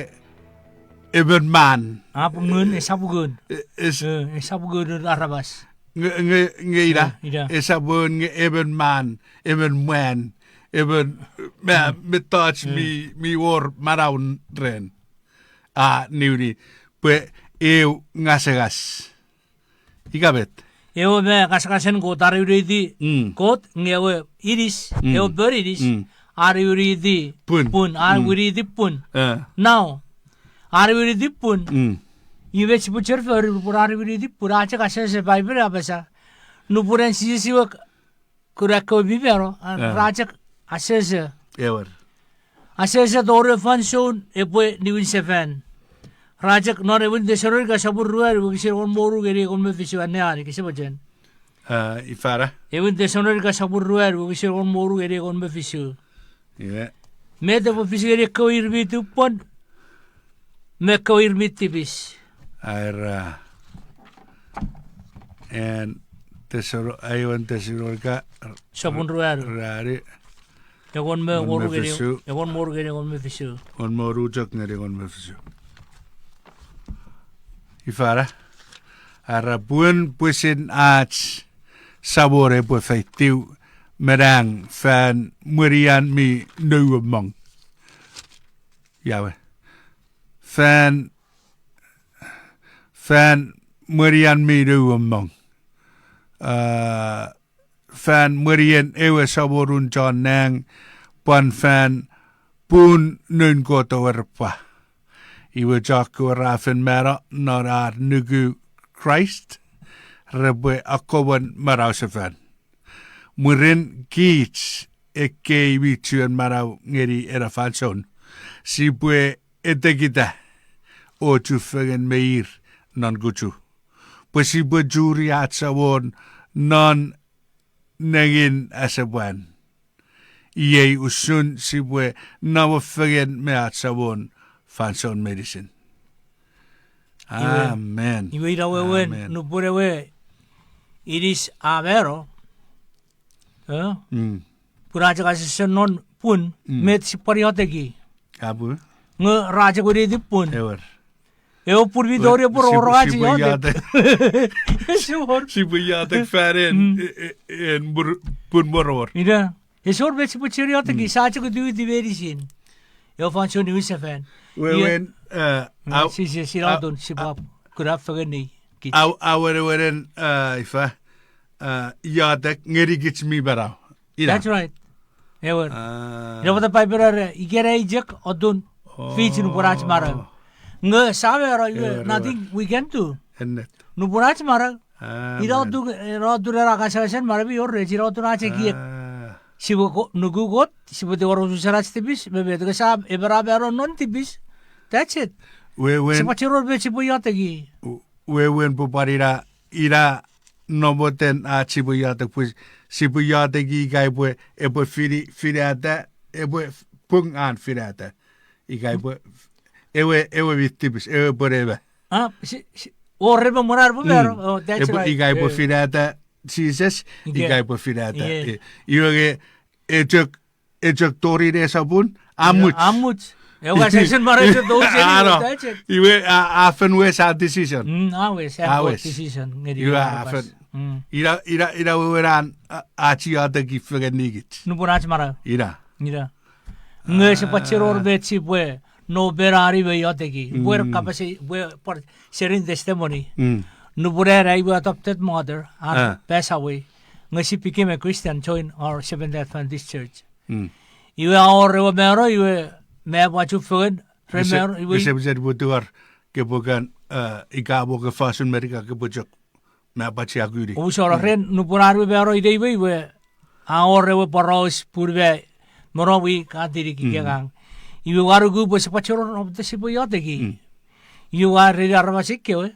emon man. Ap ngun, esap ngun. E-, es-, e, esap ngun aramas. Nge, nge, nge ina, e, ina. Esap wewen nge emon man, emon mwan, emon, ma, mm, mettoch, mm, mi, mi wor manau ren. A niwini, pwe eu ngasangas. Ika met? Ewe me ngasangasen Kot a niwiniti, mm, Kot nge ewe inis, mm, ewe pon inis, mm, a niwiniti pun. Pun, a, mm, niwiniti pun. Eh. Now, a niwiniti pun. Mm. Iwe sipwe chuen fori nupwen a niwiniti pun, a chok asese, Paipen a apasa. Nupwen an Jises iwe kuna ekkewe mi mano, a, eh, ra chok asese. Ewer. Asese tori fansoun epwe niwin sefan. Ra chok non Ewin Tesalonika sopun ruanu wokisin engon me ru ngeni engon me fisu, anneani kese mochen. Eh, ifa na? Ewin Tesalonika sopun ruanu wokisin engon me ru ngeni engon me fisu. Iwe. Met epwe fis ngeni ekkewe ir mi tupwon me ekkewe ir mi tipis. Era, en Tesalo-, Ewin Tesalonika sopun ruanu. Ruanu. Engon me, engon me ru ngeni, fisu. Engon me ru ngeni engon me fisu. Engon me ru chok ngeni engon me fisu. Ifa na? Era, pun pwisin ach Samon epwe feitiw me nang fan mwenian mi nouemong. Ia we. Fan, fan mwenian mi nouemong. A, fan mwenien ewe Samonun chon nang, pwan fan pun noun Kot ewe repwa. Iwe chokkewe ra fen mano non ar nuku Kraist, repwe akkomwen manausefan. Mwirin kich ekkei mi chuen manau ngeni ena fansoun, sipwe etekita o chufengen me ir non kuchu, pwe sipwe churi ach Samon non nengin asepwan. Iei usun sipwe namo fengen me ach Samon fansoun meinisin. Amen. Iwe ina wewen, amen, nupwen ewe inis a mano, eh? Mm. Pun a chok asese non pun, mm, met sipwe pwan iotek. Apu. Nge ra chok winiti pun. Ewer. Ewe pun mi tori epwe roro ach iotek. Sipwe iotek fan en, mm, e, e, en pun monomon. Ina. Esor met sipwe chuen iotek, mm, sa chok witiwiti meinisin. Ewe fansoun niwin sefan. Wewen, eh, mm, au-, Jises ina atun sipwe kuna fengeni kich. Au-, awenewenen, eh, ifa, eh, iotek ngeni kich mi manau. Ina. That's right. Ewer. Ina pwata Paipen a era, ikenai chok atun fich nupwen ach manau. Nge sa mano, iwe, nothing we can do. Ennet. Nupwen ach manau. Ina atun, ina atun ena kasasen manau mi wor rech, ina atun ach ekiek. Sipwe nuku Kot, sipwe tingor usun ach tipis, me met, nge sa, emon a mano non tipis. That's it. Wewen. Sipwe chuen wor met sipwe iotek. Wewen pwe pwan ina, ina nomoten ach sipwe iotek pwe, sipwe iotek ika epwe, epwe fini-, finata, epwe pung an finata. Ika epwe, ewe, ewe mi tipis, ewe pwe neme. A, si, si, o reme mwanar pwe mero. Ika epwe finata Jises, ika epwe finata. Iwe nge, e chok, e chok tori ne sopun, a much. A much. Ewe sa isen mara ese tou seni, iwe a, a fen wes a decision. Mm, a wes, a wes decision ngeni iwe a fen. Ina, ina, ina wewen an, a, ach iotek fengenikich. Nupwen ach manau. Ina. Ina. Nge sipwe chuen wor met sipwe no penani me ioteki. Pwe kapas, pwe, pwe sharing testimony. Nupwen ai we adopted mother, a pass away. Nge she became a Christian, join our Seventh Day Adventist Church. Iwe a wor ewe mano, iwe me pwan chufengen, re mano, iwe. Kese pwe chen pwe tuar, kepwe kan, ika mo ke fosun Merika, kepwe chok Me a pachakuni. Omusano ren nupwen an we mano inei we iwe, a wor ewe poraus pun me monomwi ka tinikiki ngang. Iwe ua nuku pwe sipwe chonor nopwata sipwe ioteki. Iwe ua ereni aramas ekkewe,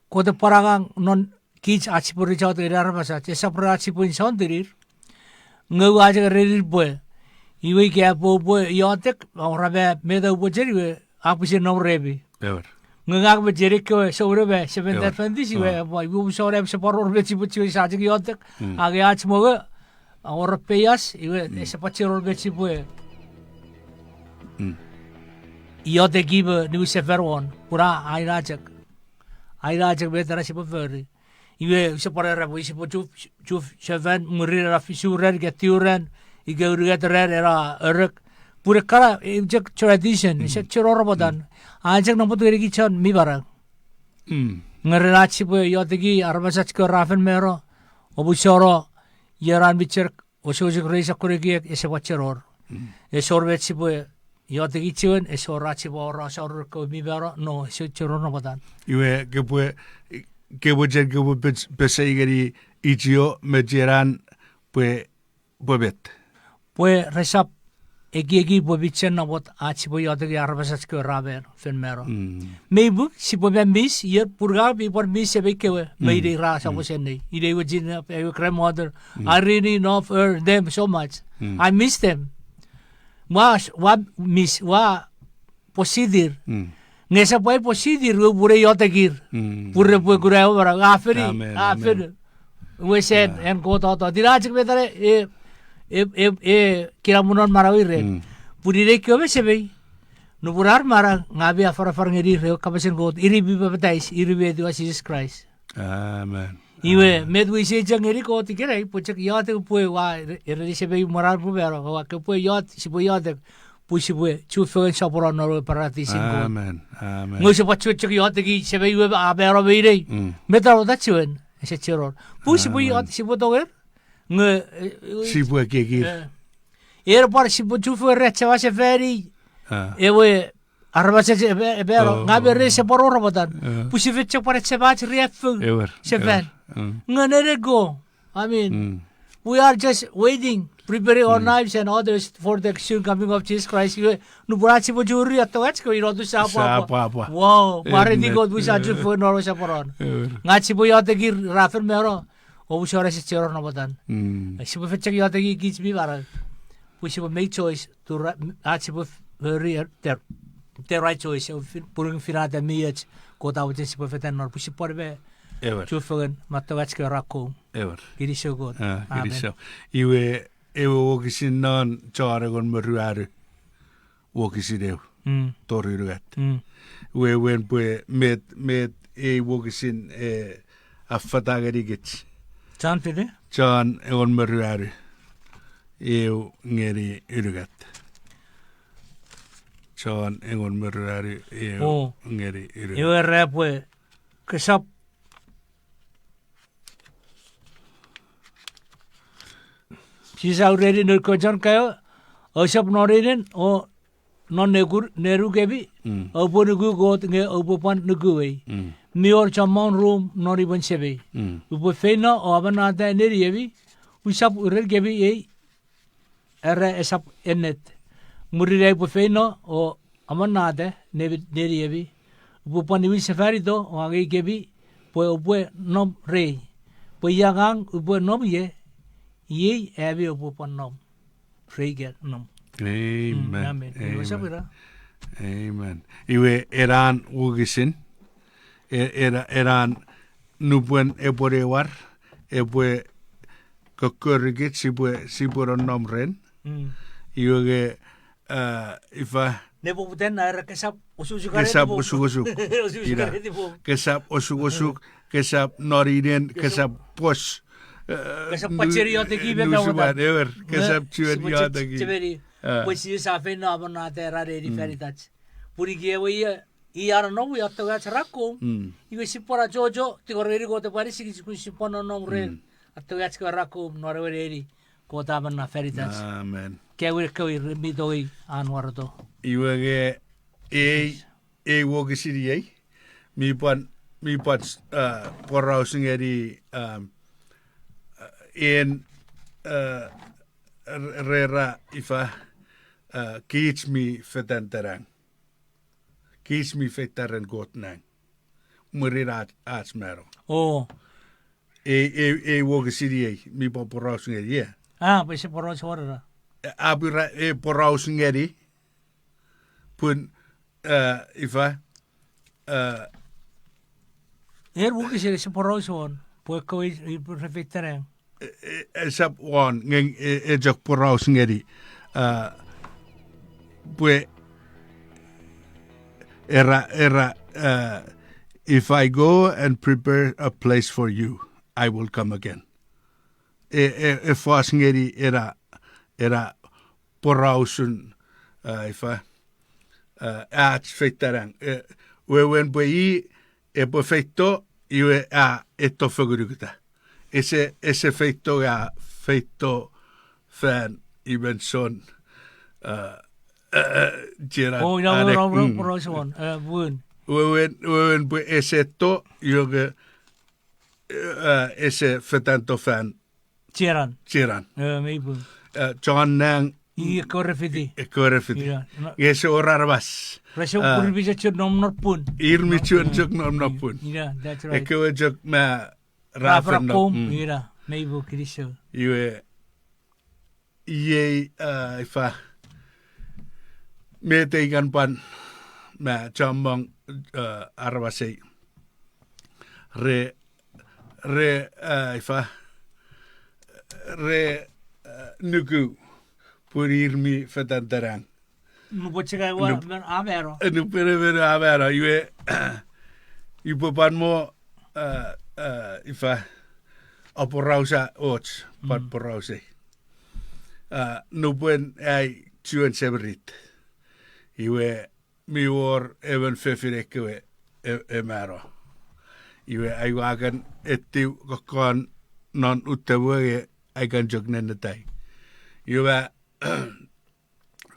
Kot epwe pwan angang non kich ach sipwe reach out ngeni aramas ach, esap ren ach sipwe insultinir. Nge ua chok erenir pwe, iwe ika pwe oupwe iotek, ora me met oupwe cheni we, a pwisin nom remi. Nge ngang me cheni ekkewe souneng me Seventh Adventist iwe, pwe iwe omusano ese pwan wor met sipwe chiwen sa chok iotek, angei ach mongo, a wor peias, iwe ese pwan chonor met sipwe ioteki me niwin sefan won, pun a, aina chok. Aina chok met ena sipwe fori. Iwe use pwan era pwe sipwe chuf, chuf sefan, mwirin ena fisu ran, ika tiu ran, ika unungat ran, ena orek. Pun ekkana, e, chok tradition, ese chonor nopwatan. A chok nopwat ngenikich chon mi manau. Nge ren ach sipwe ioteki aramas ach kewe ra fen mano, omusano, ieran mi chok, osukosuk rei sokkun ekiek ese pwan chonor. Ese wor met sipwe ioteki chiwen, ese wor ach sipwe awora asor kewe mi mano, no, ese chonor nopwatan. Iwe kepwe, kepwe chen kepwe pes-, pesei ngeni ichio me chienan pwe, pwe met. Pwe resap ekieki pwe mi chen namot ach sipwe ioteki aramas ach kewe ra mano, fen mano. Mei pung, sipwe pwan miss, ier purga mi pwan miss emei kewe, me inei ra sopwosennei. Inei we Jean, ewe grandmother, I really love her, them so much. I miss them. Ua, ua miss, ua pwositir. Nge esap ai pwositir, we pun iotekir. Pun repwe kuna ewe manau, a feni, a feni. Wesen, an Kot oto. Tina chok met ena, e, e, e, e, kinamwe non manauer. Pun inei kewe me semei. Nupwen ar manau, ngang mi afanafan ngenir ewe kapasen Kot, ir mi papatais, ir mi etiwa Jises Kraist. Iwe, met wisei chok ngeni Kot ikenai, pwe chok iotek pwe ua, ereni semei mwan ar pwe mano, ua kopwe iot-, sipwe iotek, pwe sipwe chufengen soponon non ewe paratisin Kot. Nge use pwan chuen chok ioteki semei we a mano me inei. Met a wor ita chiwen, ese chonor. Pwe sipwe iot-, sipwe tonger, nge, e, sipwe kekir. E, ena pwan sipwe chufengen ren achema sefani, ewe, aramas ach, epe, epe, ngang me rei ese pwan wor nopwatan. Pwe sipwe chok pwan achema ach riaffou sefan. Nge nene go. I mean, we are just waiting, preparing our lives and others for the soon coming of Jesus Christ. Iwe, nupwen ach sipwe churi atto ach kewe inotu sa pwapwa. Wow, mwareiti Kot pwe sa chufengen non ewe soponon. Nge ach sipwe iotekir ra fen mano, omusano ese chonor nopwatan. Sipwe fen chok iotekikich mi manau. Pwe sipwe make choice, to ri-, ach sipwe fori, e, the, the right choice, e, fin-, purun finata mi och, Kot a mochen sipwe fetan non, pwe sipwe pwan me chufengen, me atto ach kewe ra kou. Kinisou Kot. Amen. Iwe, ewe wokisin non John engon me ruanu. Wokisin eu. Tori unungat. Wewen pwe met, met ei wokisin, e, a fata ngenikich. John fifteen? John engon me ruanu. Eu ngeni unungat. John engon me ruanu, eu ngeni unungat. Iwe era pwe, kesap Jises a ureni noun kewe chon kaeo, ousap noninen o non nekur, nenukemi, oupwe nuku Kot nge oupwe pwan nukuei. Mi wor chommong rum non imwen Semei. Upwe feino o ammonata neniemi, usap urenikemi ei, era esap ennet. Mwirin ai upwe feino o ammonata ne-, neniemi, upwe pwan niwin sefanito o angeikemi pwe oupwe nom rei. Pwe ia ngang upwe nom ie, iei ami oupwe pwan nom rei ika nom. Amen. Amen. Amen. Iwe enan wokisin, e-, ena-, enan nupwen epwe newar, epwe kokkorikich sipwe, sipwe nonnom ren. Iwe nge, a, ifa, nepoputan na era kesap osukosuk. Kesap osukosuk. Kesap osukosuk, kesap noninen, kesap pos. Kesap pacheni ioteki me nusuan, ewer, kesap chuen ioteki. Pwe Jises a feino ammonata era neni fanitach. Pun ika ewe ia, ia nonnom we atto ach ra kou. Iwe sipwe pwan achocho, tingor ngeni Kot epwe anisikich pwe sipwe pwan nonnom ren atto ach kewe ra kou non ewe neni Kot a ammonata fanitach. Amen. Kewe, kewe ir mi tongei an wareto. Iwe nge ei, ei wokisin iei, mi pwan mi pwan, a, poraus ngeni, a, en, a, re-, rera ifa, a, kich mi fetan tanang. Kich mi feita ren Kot nang. Mwirin ach, ach mano. O. Ei, ei, ei wokisin ei, mi pwan poraus ngeni, ie. A, pwe ese poraus won ra. A, pwe ra, e, poraus ngeni. Pun, a, ifa, a, en wokisin ese poraus won, pwe ekkewe i-, i-, re feita nang. E, e, esap won, nge, e, e chok poraus ngeni. A, pwe, era, era, a, if I go and prepare a place for you, I will come again. E, e, e fos ngeni ena, ena porausun, a, ifa, a, ach feita nang. E, wewen pwe i epwe feito, iwe a eto fengenukuta. Ese, ese feito, a feito fan imenson, a, a, a, chienan. O, ina anek, wewen, mm, porausun, e, pun. Wewen, wewen pwe ese eto, iwe ke, e, ese fetanto fan chienan. Chienan. E, mei pun. E, chon nang. I ekkewe re fiti. Ekkewe re fiti. Ina, no. Nge ese wor aramas. Rese, a, pun mi chok nom non pun. Ir mi chuen chok nom non pun. Ina, that's right. Ekkewe chok ma ra fen nom. Ra fen nom. Mm. Ina, mei pun kinisou. Iwe, iei, a, ifa, met ei kan pwan, ma chommong, a, aramas ei. Re, re, a, ifa, re, a, nuku, pun ir mi fetan tanang. Nupwen chok a, nupwen emon a mano, iwe, ipwe pwan mo, a, a, ifa, aporausa och, pwan porausei. A, nupwen ai chuen semirit. Iwe, mi wor emon fefin ekkewe, e, e mano. Iwe, ai ua kan etiw kokkon non utemwe, ai kan chok nennetai. Iwe,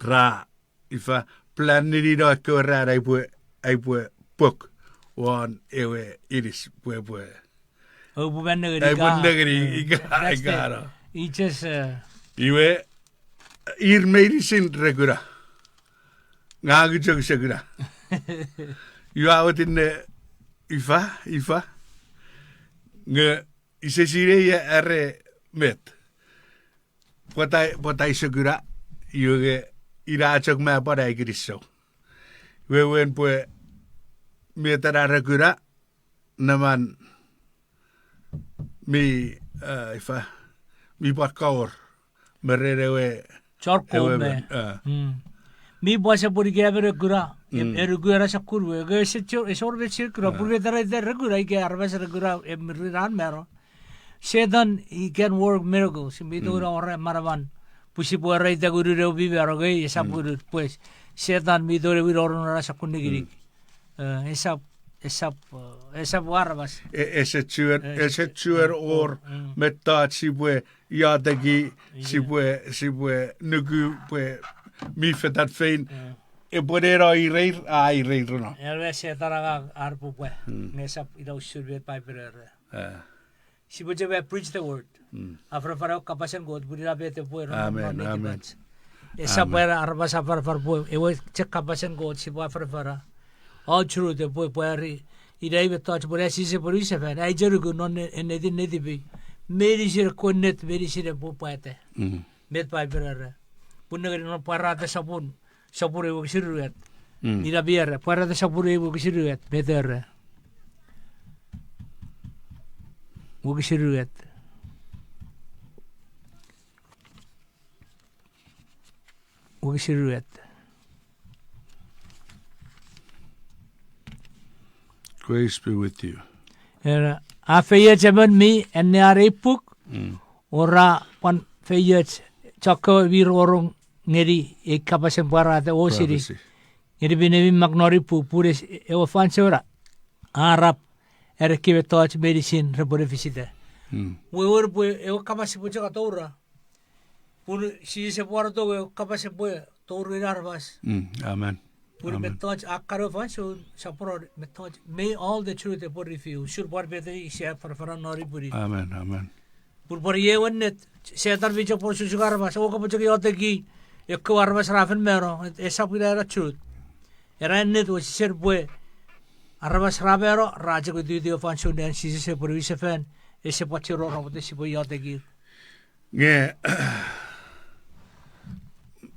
ra, ifa, plan nini no ekkewe ran aipwe, aipwe pok won ewe inis pwe, pwe. Oupwe nengeni, aipwe ika, nengeni, e, ika, that's the, ika no. Iwe, ir meinisin re kuna. Ngang chok use kuna. Iwe a wetinne, ifa, ifa. Nge ise sinei are met. Pwata, pwata ise kuna, iwe nge ina chok ma pwan ai kinisou. Wewen pwe met ena re kuna, neman mi, a, ifa, mi pwan kawor me ren ewe, chon ewe kome, a. Mi pwan sopun ika emon re kuna, e, e nuku ena sokkun we, nge ese wor, ese wor met ese kuna, pun met ena ita re kuna, ika aramas re kuna, e, mwirin an mano. Setan, he can work miracles. Mi tongeni awora manaman. Pwe sipwe era ita ngunun ewe mi mano, nge esap ngunun. Pwe Setan mi tongeni win orun ena sokkun nikinik. E, esap, esap, e, esap aramas. E, ese chuen, e, ese chuen wor mettoch sipwe ioteki, sipwe, sipwe nuku pwe mi fetan fein. Epwe neno ireir, a ireir no. Ewe Setan a ngang ar pupwe. Nge esap ina usun met Paipen era. Sipwe chok preach the word. Afanafana ewe kapasen Kot, pun ina met epwe ronnom non netipach. Esap era aramas afanafan pwe ewe chok kapasen Kot sipwe afanafana. All truth epwe pwari, ina mettoch pwe ina Jises epwe niwinsefan, ai chonukun non ennetin netipei. Meinisin ekkewe ennet, meinisin epwe pwata. Met Paipen era. Pun nengeni non Pwarata sopun, sopun ew wokisin unungat. Ina mi era, Pwarata sopun ew wokisin unungat, met era. Wokisin unungat. Wokisin unungat. Grace be with you. Era, a feioch emon mi anneani ei puk, o ra pwan feioch chokkewe mi rongorong ngeni ei kapasen pwarata o sini. Ngeni minne mi mak non ei puk, pun ewe fansoun a arap, are ekkewe mettoch meinisin repwe ne fisita. Wewen pwe ewe kapas sipwe chok atoura. Pun Jises epwe wareto ewe kapas epwe tour ngeni aramas. Amen. Pun mettoch a kan fansoun, sopweno mettoch, may all the truth epwe reveal. Usun pwan met sia afanafana non ei pwinin. Pun pwan iei ewe ennet, Setan mi chok pwan osukosuka aramas, o kopwe chok iotek, ekkewe aramas ra fen mano, esap ina ena truth. Ena ennet wesesen pwe aramas ra mano, ra chok witiwiti fansoun an Jises epwe niwinsefan, ese pwan chiro ra pwete sipwe iotekir. Nge,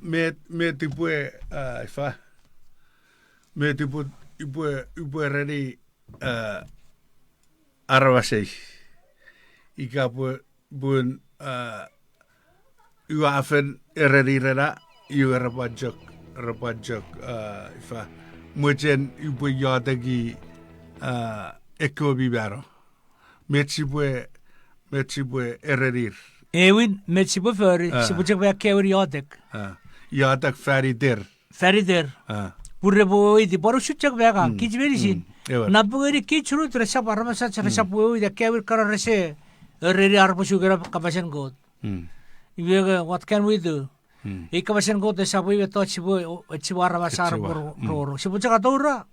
met, met upwe, a, ifa. Met upwe, upwe, upwe ereni, a, aramasei. Ika pwe, pun, a, ua fen ereni rena, iwe repwe chok, repwe chok, a, ifa. Mochen upwe ioteki, a, ekkewe mi mano. Met sipwe, met sipwe erenir. Ewin, met sipwe fori, sipwe chok me akkaewin iotek. A, iotek fan iter. Fan iter. Pun repwe weweiti, pwan usun chok me kan, kich meinisin. Napengeni kich rut resap aramasach resap weweiti, akkaewin kana rese ereni ar repwe sukuna kapasen Kot. Iwe nge, what can we do? Ei kapasen Kot esap ewe mettoch sipwe, o, sipwe aramas ar repwe ro-, rongorong. Sipwe chok atoura.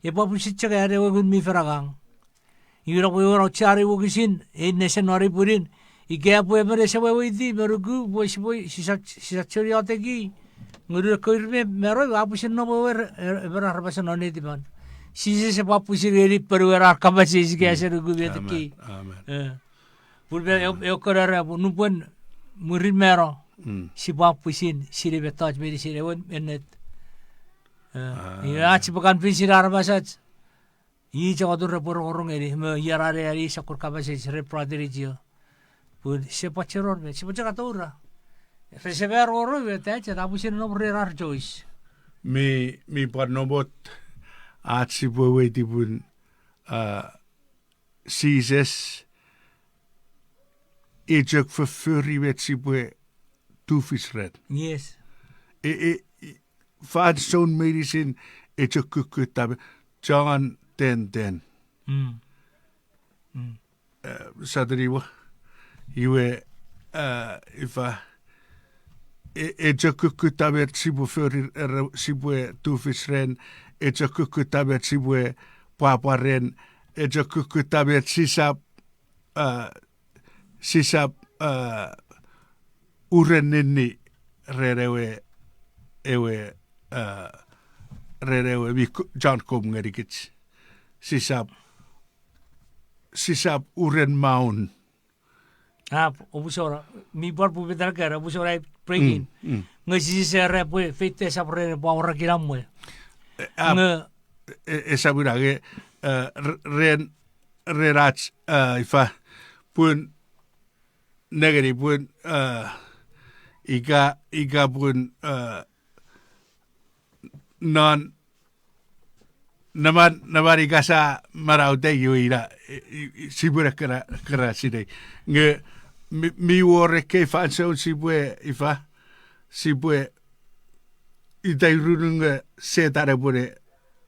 Epwe pwisin chok an ewe Ngun mi Fel angang. Iwe na pwe ewe auchean ei wokisin, ei nesen non ei pwinin, ika pwe emon ese weweiti me nuku pwe sipwe, sisap, sisap chok iotek, ngunun ekkewe ir mi mano, a pwisin nom ewe, e, emon aramas non netipan. Jises epwe pwisin ngeni ponuen ar kapas eis ika ese nuku met kei. Pun me, e, e kon era pwe nupwen mwirin mano, sipwe pwisin sinei mettoch meinisin ewe ennet. E, iwe ach sipwe kan pwisin aramasach. I chok atun repwe rongorong ngeni, me ian ane ani sokkun kapas eis ren brother Ichio. Pun sipwe chok rong me, sipwe chok atoura. Rese me rongorong me, ta chen, a pwisin nom ren ar choice. Mi, mi pwan namot, ach sipwe weweiti pun, a, Jises, e chok fofori met sipwe tufich ren. E, e, fansoun meinisin e chok kukkutta me, John ten ten. E, sateni wa. Iwe, e, ifa. E, e chok kukkutta met sipwe fori, e, sipwe tufich ren, e chok kukkutta met sipwe pwapwa ren, e chok kukkutta met sisap, a, sisap, a, uren ninni ren ewe, ewe, a, ren ewe mi John kom ngenikich. Sisap, sisap uren maun. A, omusora, mi pwan pupetara kara, omusora ai breaking. Nge Jises era pwe feita esap ren pwapwa ren kinamwe. Nge, e, esap ina, nge, e, ren ren ach, a, ifa, pun, nengeni pun, a, ika, ika pun, a, non, naman, naman ika sa manauta iwe ina, i, i, sipwe ne kena, kena sinei. Nge, mi, mi wor ekkei fansoun sipwe, ifa, sipwe, ita irunun nge Setan epwe ne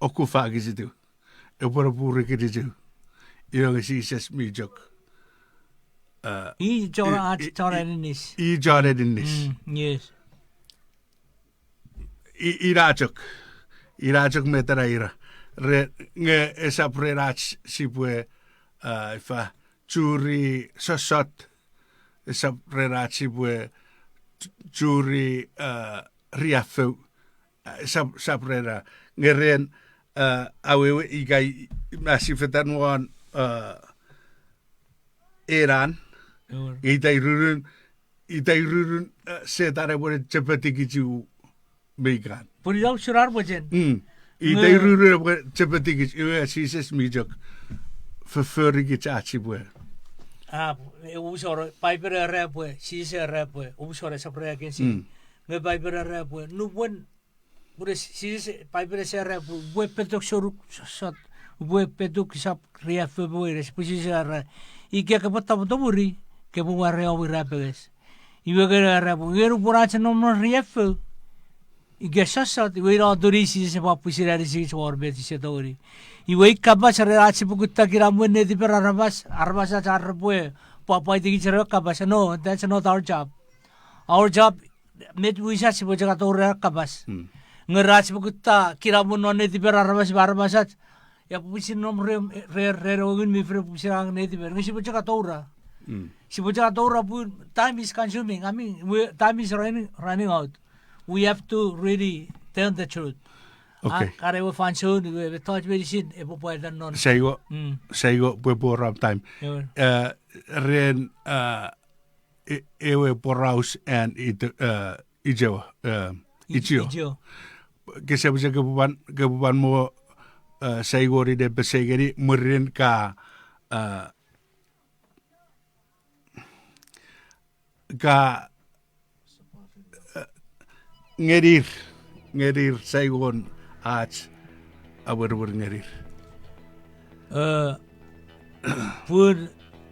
okufakisitiw. Epwe ne purikitiw. Iwe nge Jises mi chok. A, i chon, i, ach i, chon i, aninis. I chon aninis. Ina chok. Ina chok met ena ira. Re, nge esap ren ach sipwe, a, ifa, churi sossot. Esap ren ach sipwe ch-, churi, a, riaffou. A, sap, sap ren a. Nge ren, a, awewe ika i, ma sifetan won, a, enan. Ita irunun, ita irunun, a, Setan epwe ne chepetikich u me ikan. Pun ina usun ar mochen. Ita irunun epwe chepetikich, iwe Jises mi chok foforikich ach sipwe. A, e, omusora, Paipen era pwe, Jises era pwe, omusora sap ren akensi. Nge Paipen era pwe, nupwen, pun Jises, Paipen ese era pwe, upwe petuk soruk sossot, upwe petuk sap riaffou me weires, pwe Jises era, ika kopwe tapotomuni, kopwe ware om irapenges. Iwe nge era pwe, nge nupwen ach nom non riaffou, ika sossot, iwe ina atun Jises epwe pwisin anisikich won met sia tongeni. Iwe i kapas ren ach sipwe kutta kinamwen netipen aramas, aramas ach ar repwe pwapwaitikich ren ewe kapas. No, that's not our job. Our job, met wisach sipwe chok atoura ewe kapas. Nge ra sipwe kutta kinamwe non netiper aramas me aramasach. Epwe pwisin nom re, re, ren ewe Ngun mi Fel, epwe pwisin angang netiper. Nge sipwe chok atoura. Sipwe chok atoura pun time is consuming. I mean, we, time is running, running out. We have to really tell the truth. Okay. Are ewe fansoun, iwe mettoch meinisin epwe pwata non. Saigo, saigo pwe pwe ram time. Ewe. Eh, ren, eh, e-, ewe poraus an it-, eh, ichio, eh, ichio. Kese pwisin kepwe pwan, kepwe pwan mo, eh, saigoni ne pesei ngeni mwirin ka, eh, ka, eh, ngenir, ngenir saigon ach, awerwer ngenir. Eh, pun,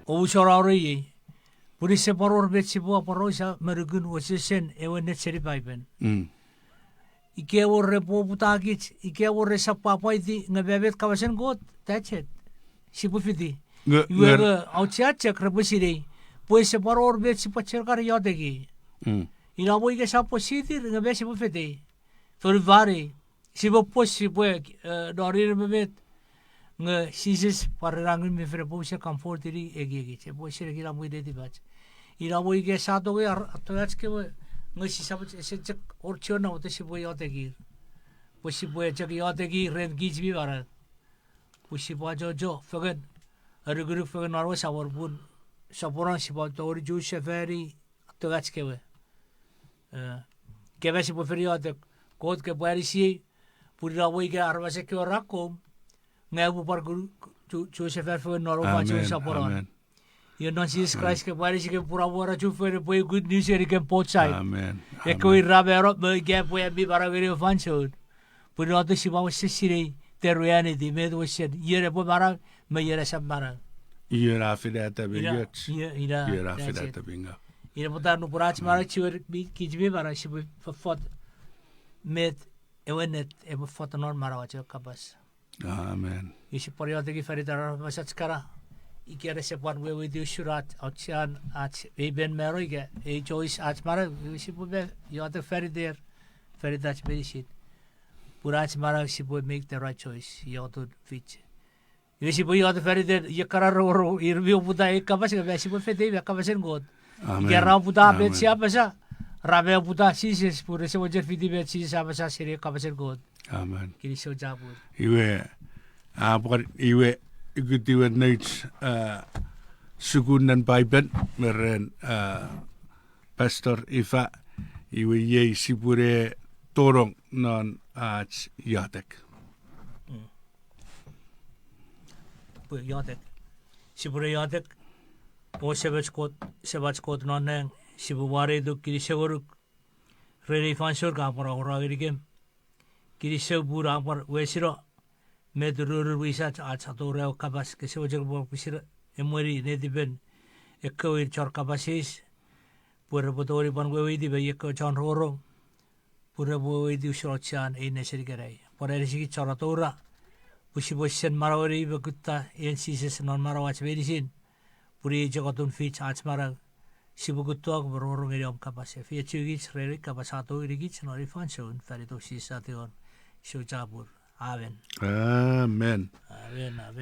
ousona orei, pun ese pwan wor met sipwe aporausa me nukun wesewesen ewe ennet seni Paipen. Ika wor re poputa kich, ika wor resap pwapwaiti nge me met kapasen Kot, that's it. Sipwe fiti. Iwe nge auchean chok repwe sinei pwe ese pwan wor met sipwe chon kan iotek. Ina mwo ika sap pwe sitir nge me sipwe fiti. Fonufan ei, sipwe pwos, sipwe, eh, nonir me met. Nge Jises pwan ren an Ngun mi Fel epwe wesen comfortini ekiekich, epwe wesen kinamwe netipach. Ina mwo ika sa tongei ar-, atoach kewe, nge sisap, ese chok wor chon na mwo sipwe iotekir. Pwe sipwe chok iotekir ren kich mi manau. Pwe sipwe achocho fengen, anukunuk fengen non ewe Samon pun soponon sipwe tongeni chon sefani atoach kewe. Eh, ika me sipwe fen iotek, Kot kopwe anisiei, pun ina mwo ika aramas kewe ra akkom, nge aupwe pwan ku-, ku-, chon sefan fengen non ewe fansoun soponon. Iwe non Jises Kraist kopwe anisikem pun a wor ach ufengen pwe good news ngenikem both side. Ekkewe ra mano me ika pwe am mi manau ngeni ewe fansoun. Pun ina atun sipwe wesen sinei the reality, met wesen, ion epwe manau me ion esap manau. Ion a finata me ioch. Ion a finata me ngaw. Ina pwata nupwen ach manau chiwen mi, kich mi manau, sipwe fofot met ewe ennet epwe fot non manauach ewe kapas. Amen. Ise pwan iotek faniten aramasach kana, ika rese pwan weweiti usun ach, auchean ach, ei pen mano ika ei choice ach manau, iwe sipwe me iotek faniter, fanitach meinisin. Pun ach manau sipwe make the right choice, iotun fich. Iwe sipwe iotek faniten, iekana rongorong, ir mi oputa ei kapas, nge me sipwe fetei me kapasen Kot. Ika ra oputa met sia apasa, ra me oputa Jises, pun rese mochen fiti met Jises a apasa seni kapasen Kot. Kinisou chapur. Iwe, a pwan, iwe, ikut iwe nouch, eh, sukun non Paipen, me ren, eh, Pastor Ifa, iwe iei sipwene tonong non ach iotek. Pwe iotek. Sipwene iotek. O Semach Kot, Semach Kot non nang, sipwe waneituk kinisou ngonuk ren ei fansoun ka pwan awora ngenikem. Kinisou pun a pwan wesino met ururun wisach ach atoura ewe kapas, kese mochen pwan pwisin emweni netipen ekkewe ir chon kapas eis, pwe repwe tongeni pwan weweiti me ekkewe chon rongorong, pwe repwe weweiti usun auchean ei nesen ikenai. Pwan anisikich chon atoura, pwe sipwe sen manaueni me kutta en Jises non manauach meinisin, pun iei chok otun fich ach manau, sipwe kuttok me rongorong ngeni om kapas. Efeiochukich ren ei kapas a tou ngenikich non ei fansoun, fan itom Jises ateon, sou chapur. Amen. Amen.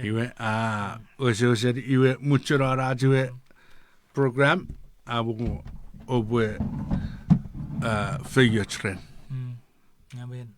Iwe, a, wesewesen iwe muchunon ach iwe program, a, pun oupwe, a, feioch ren. Amen.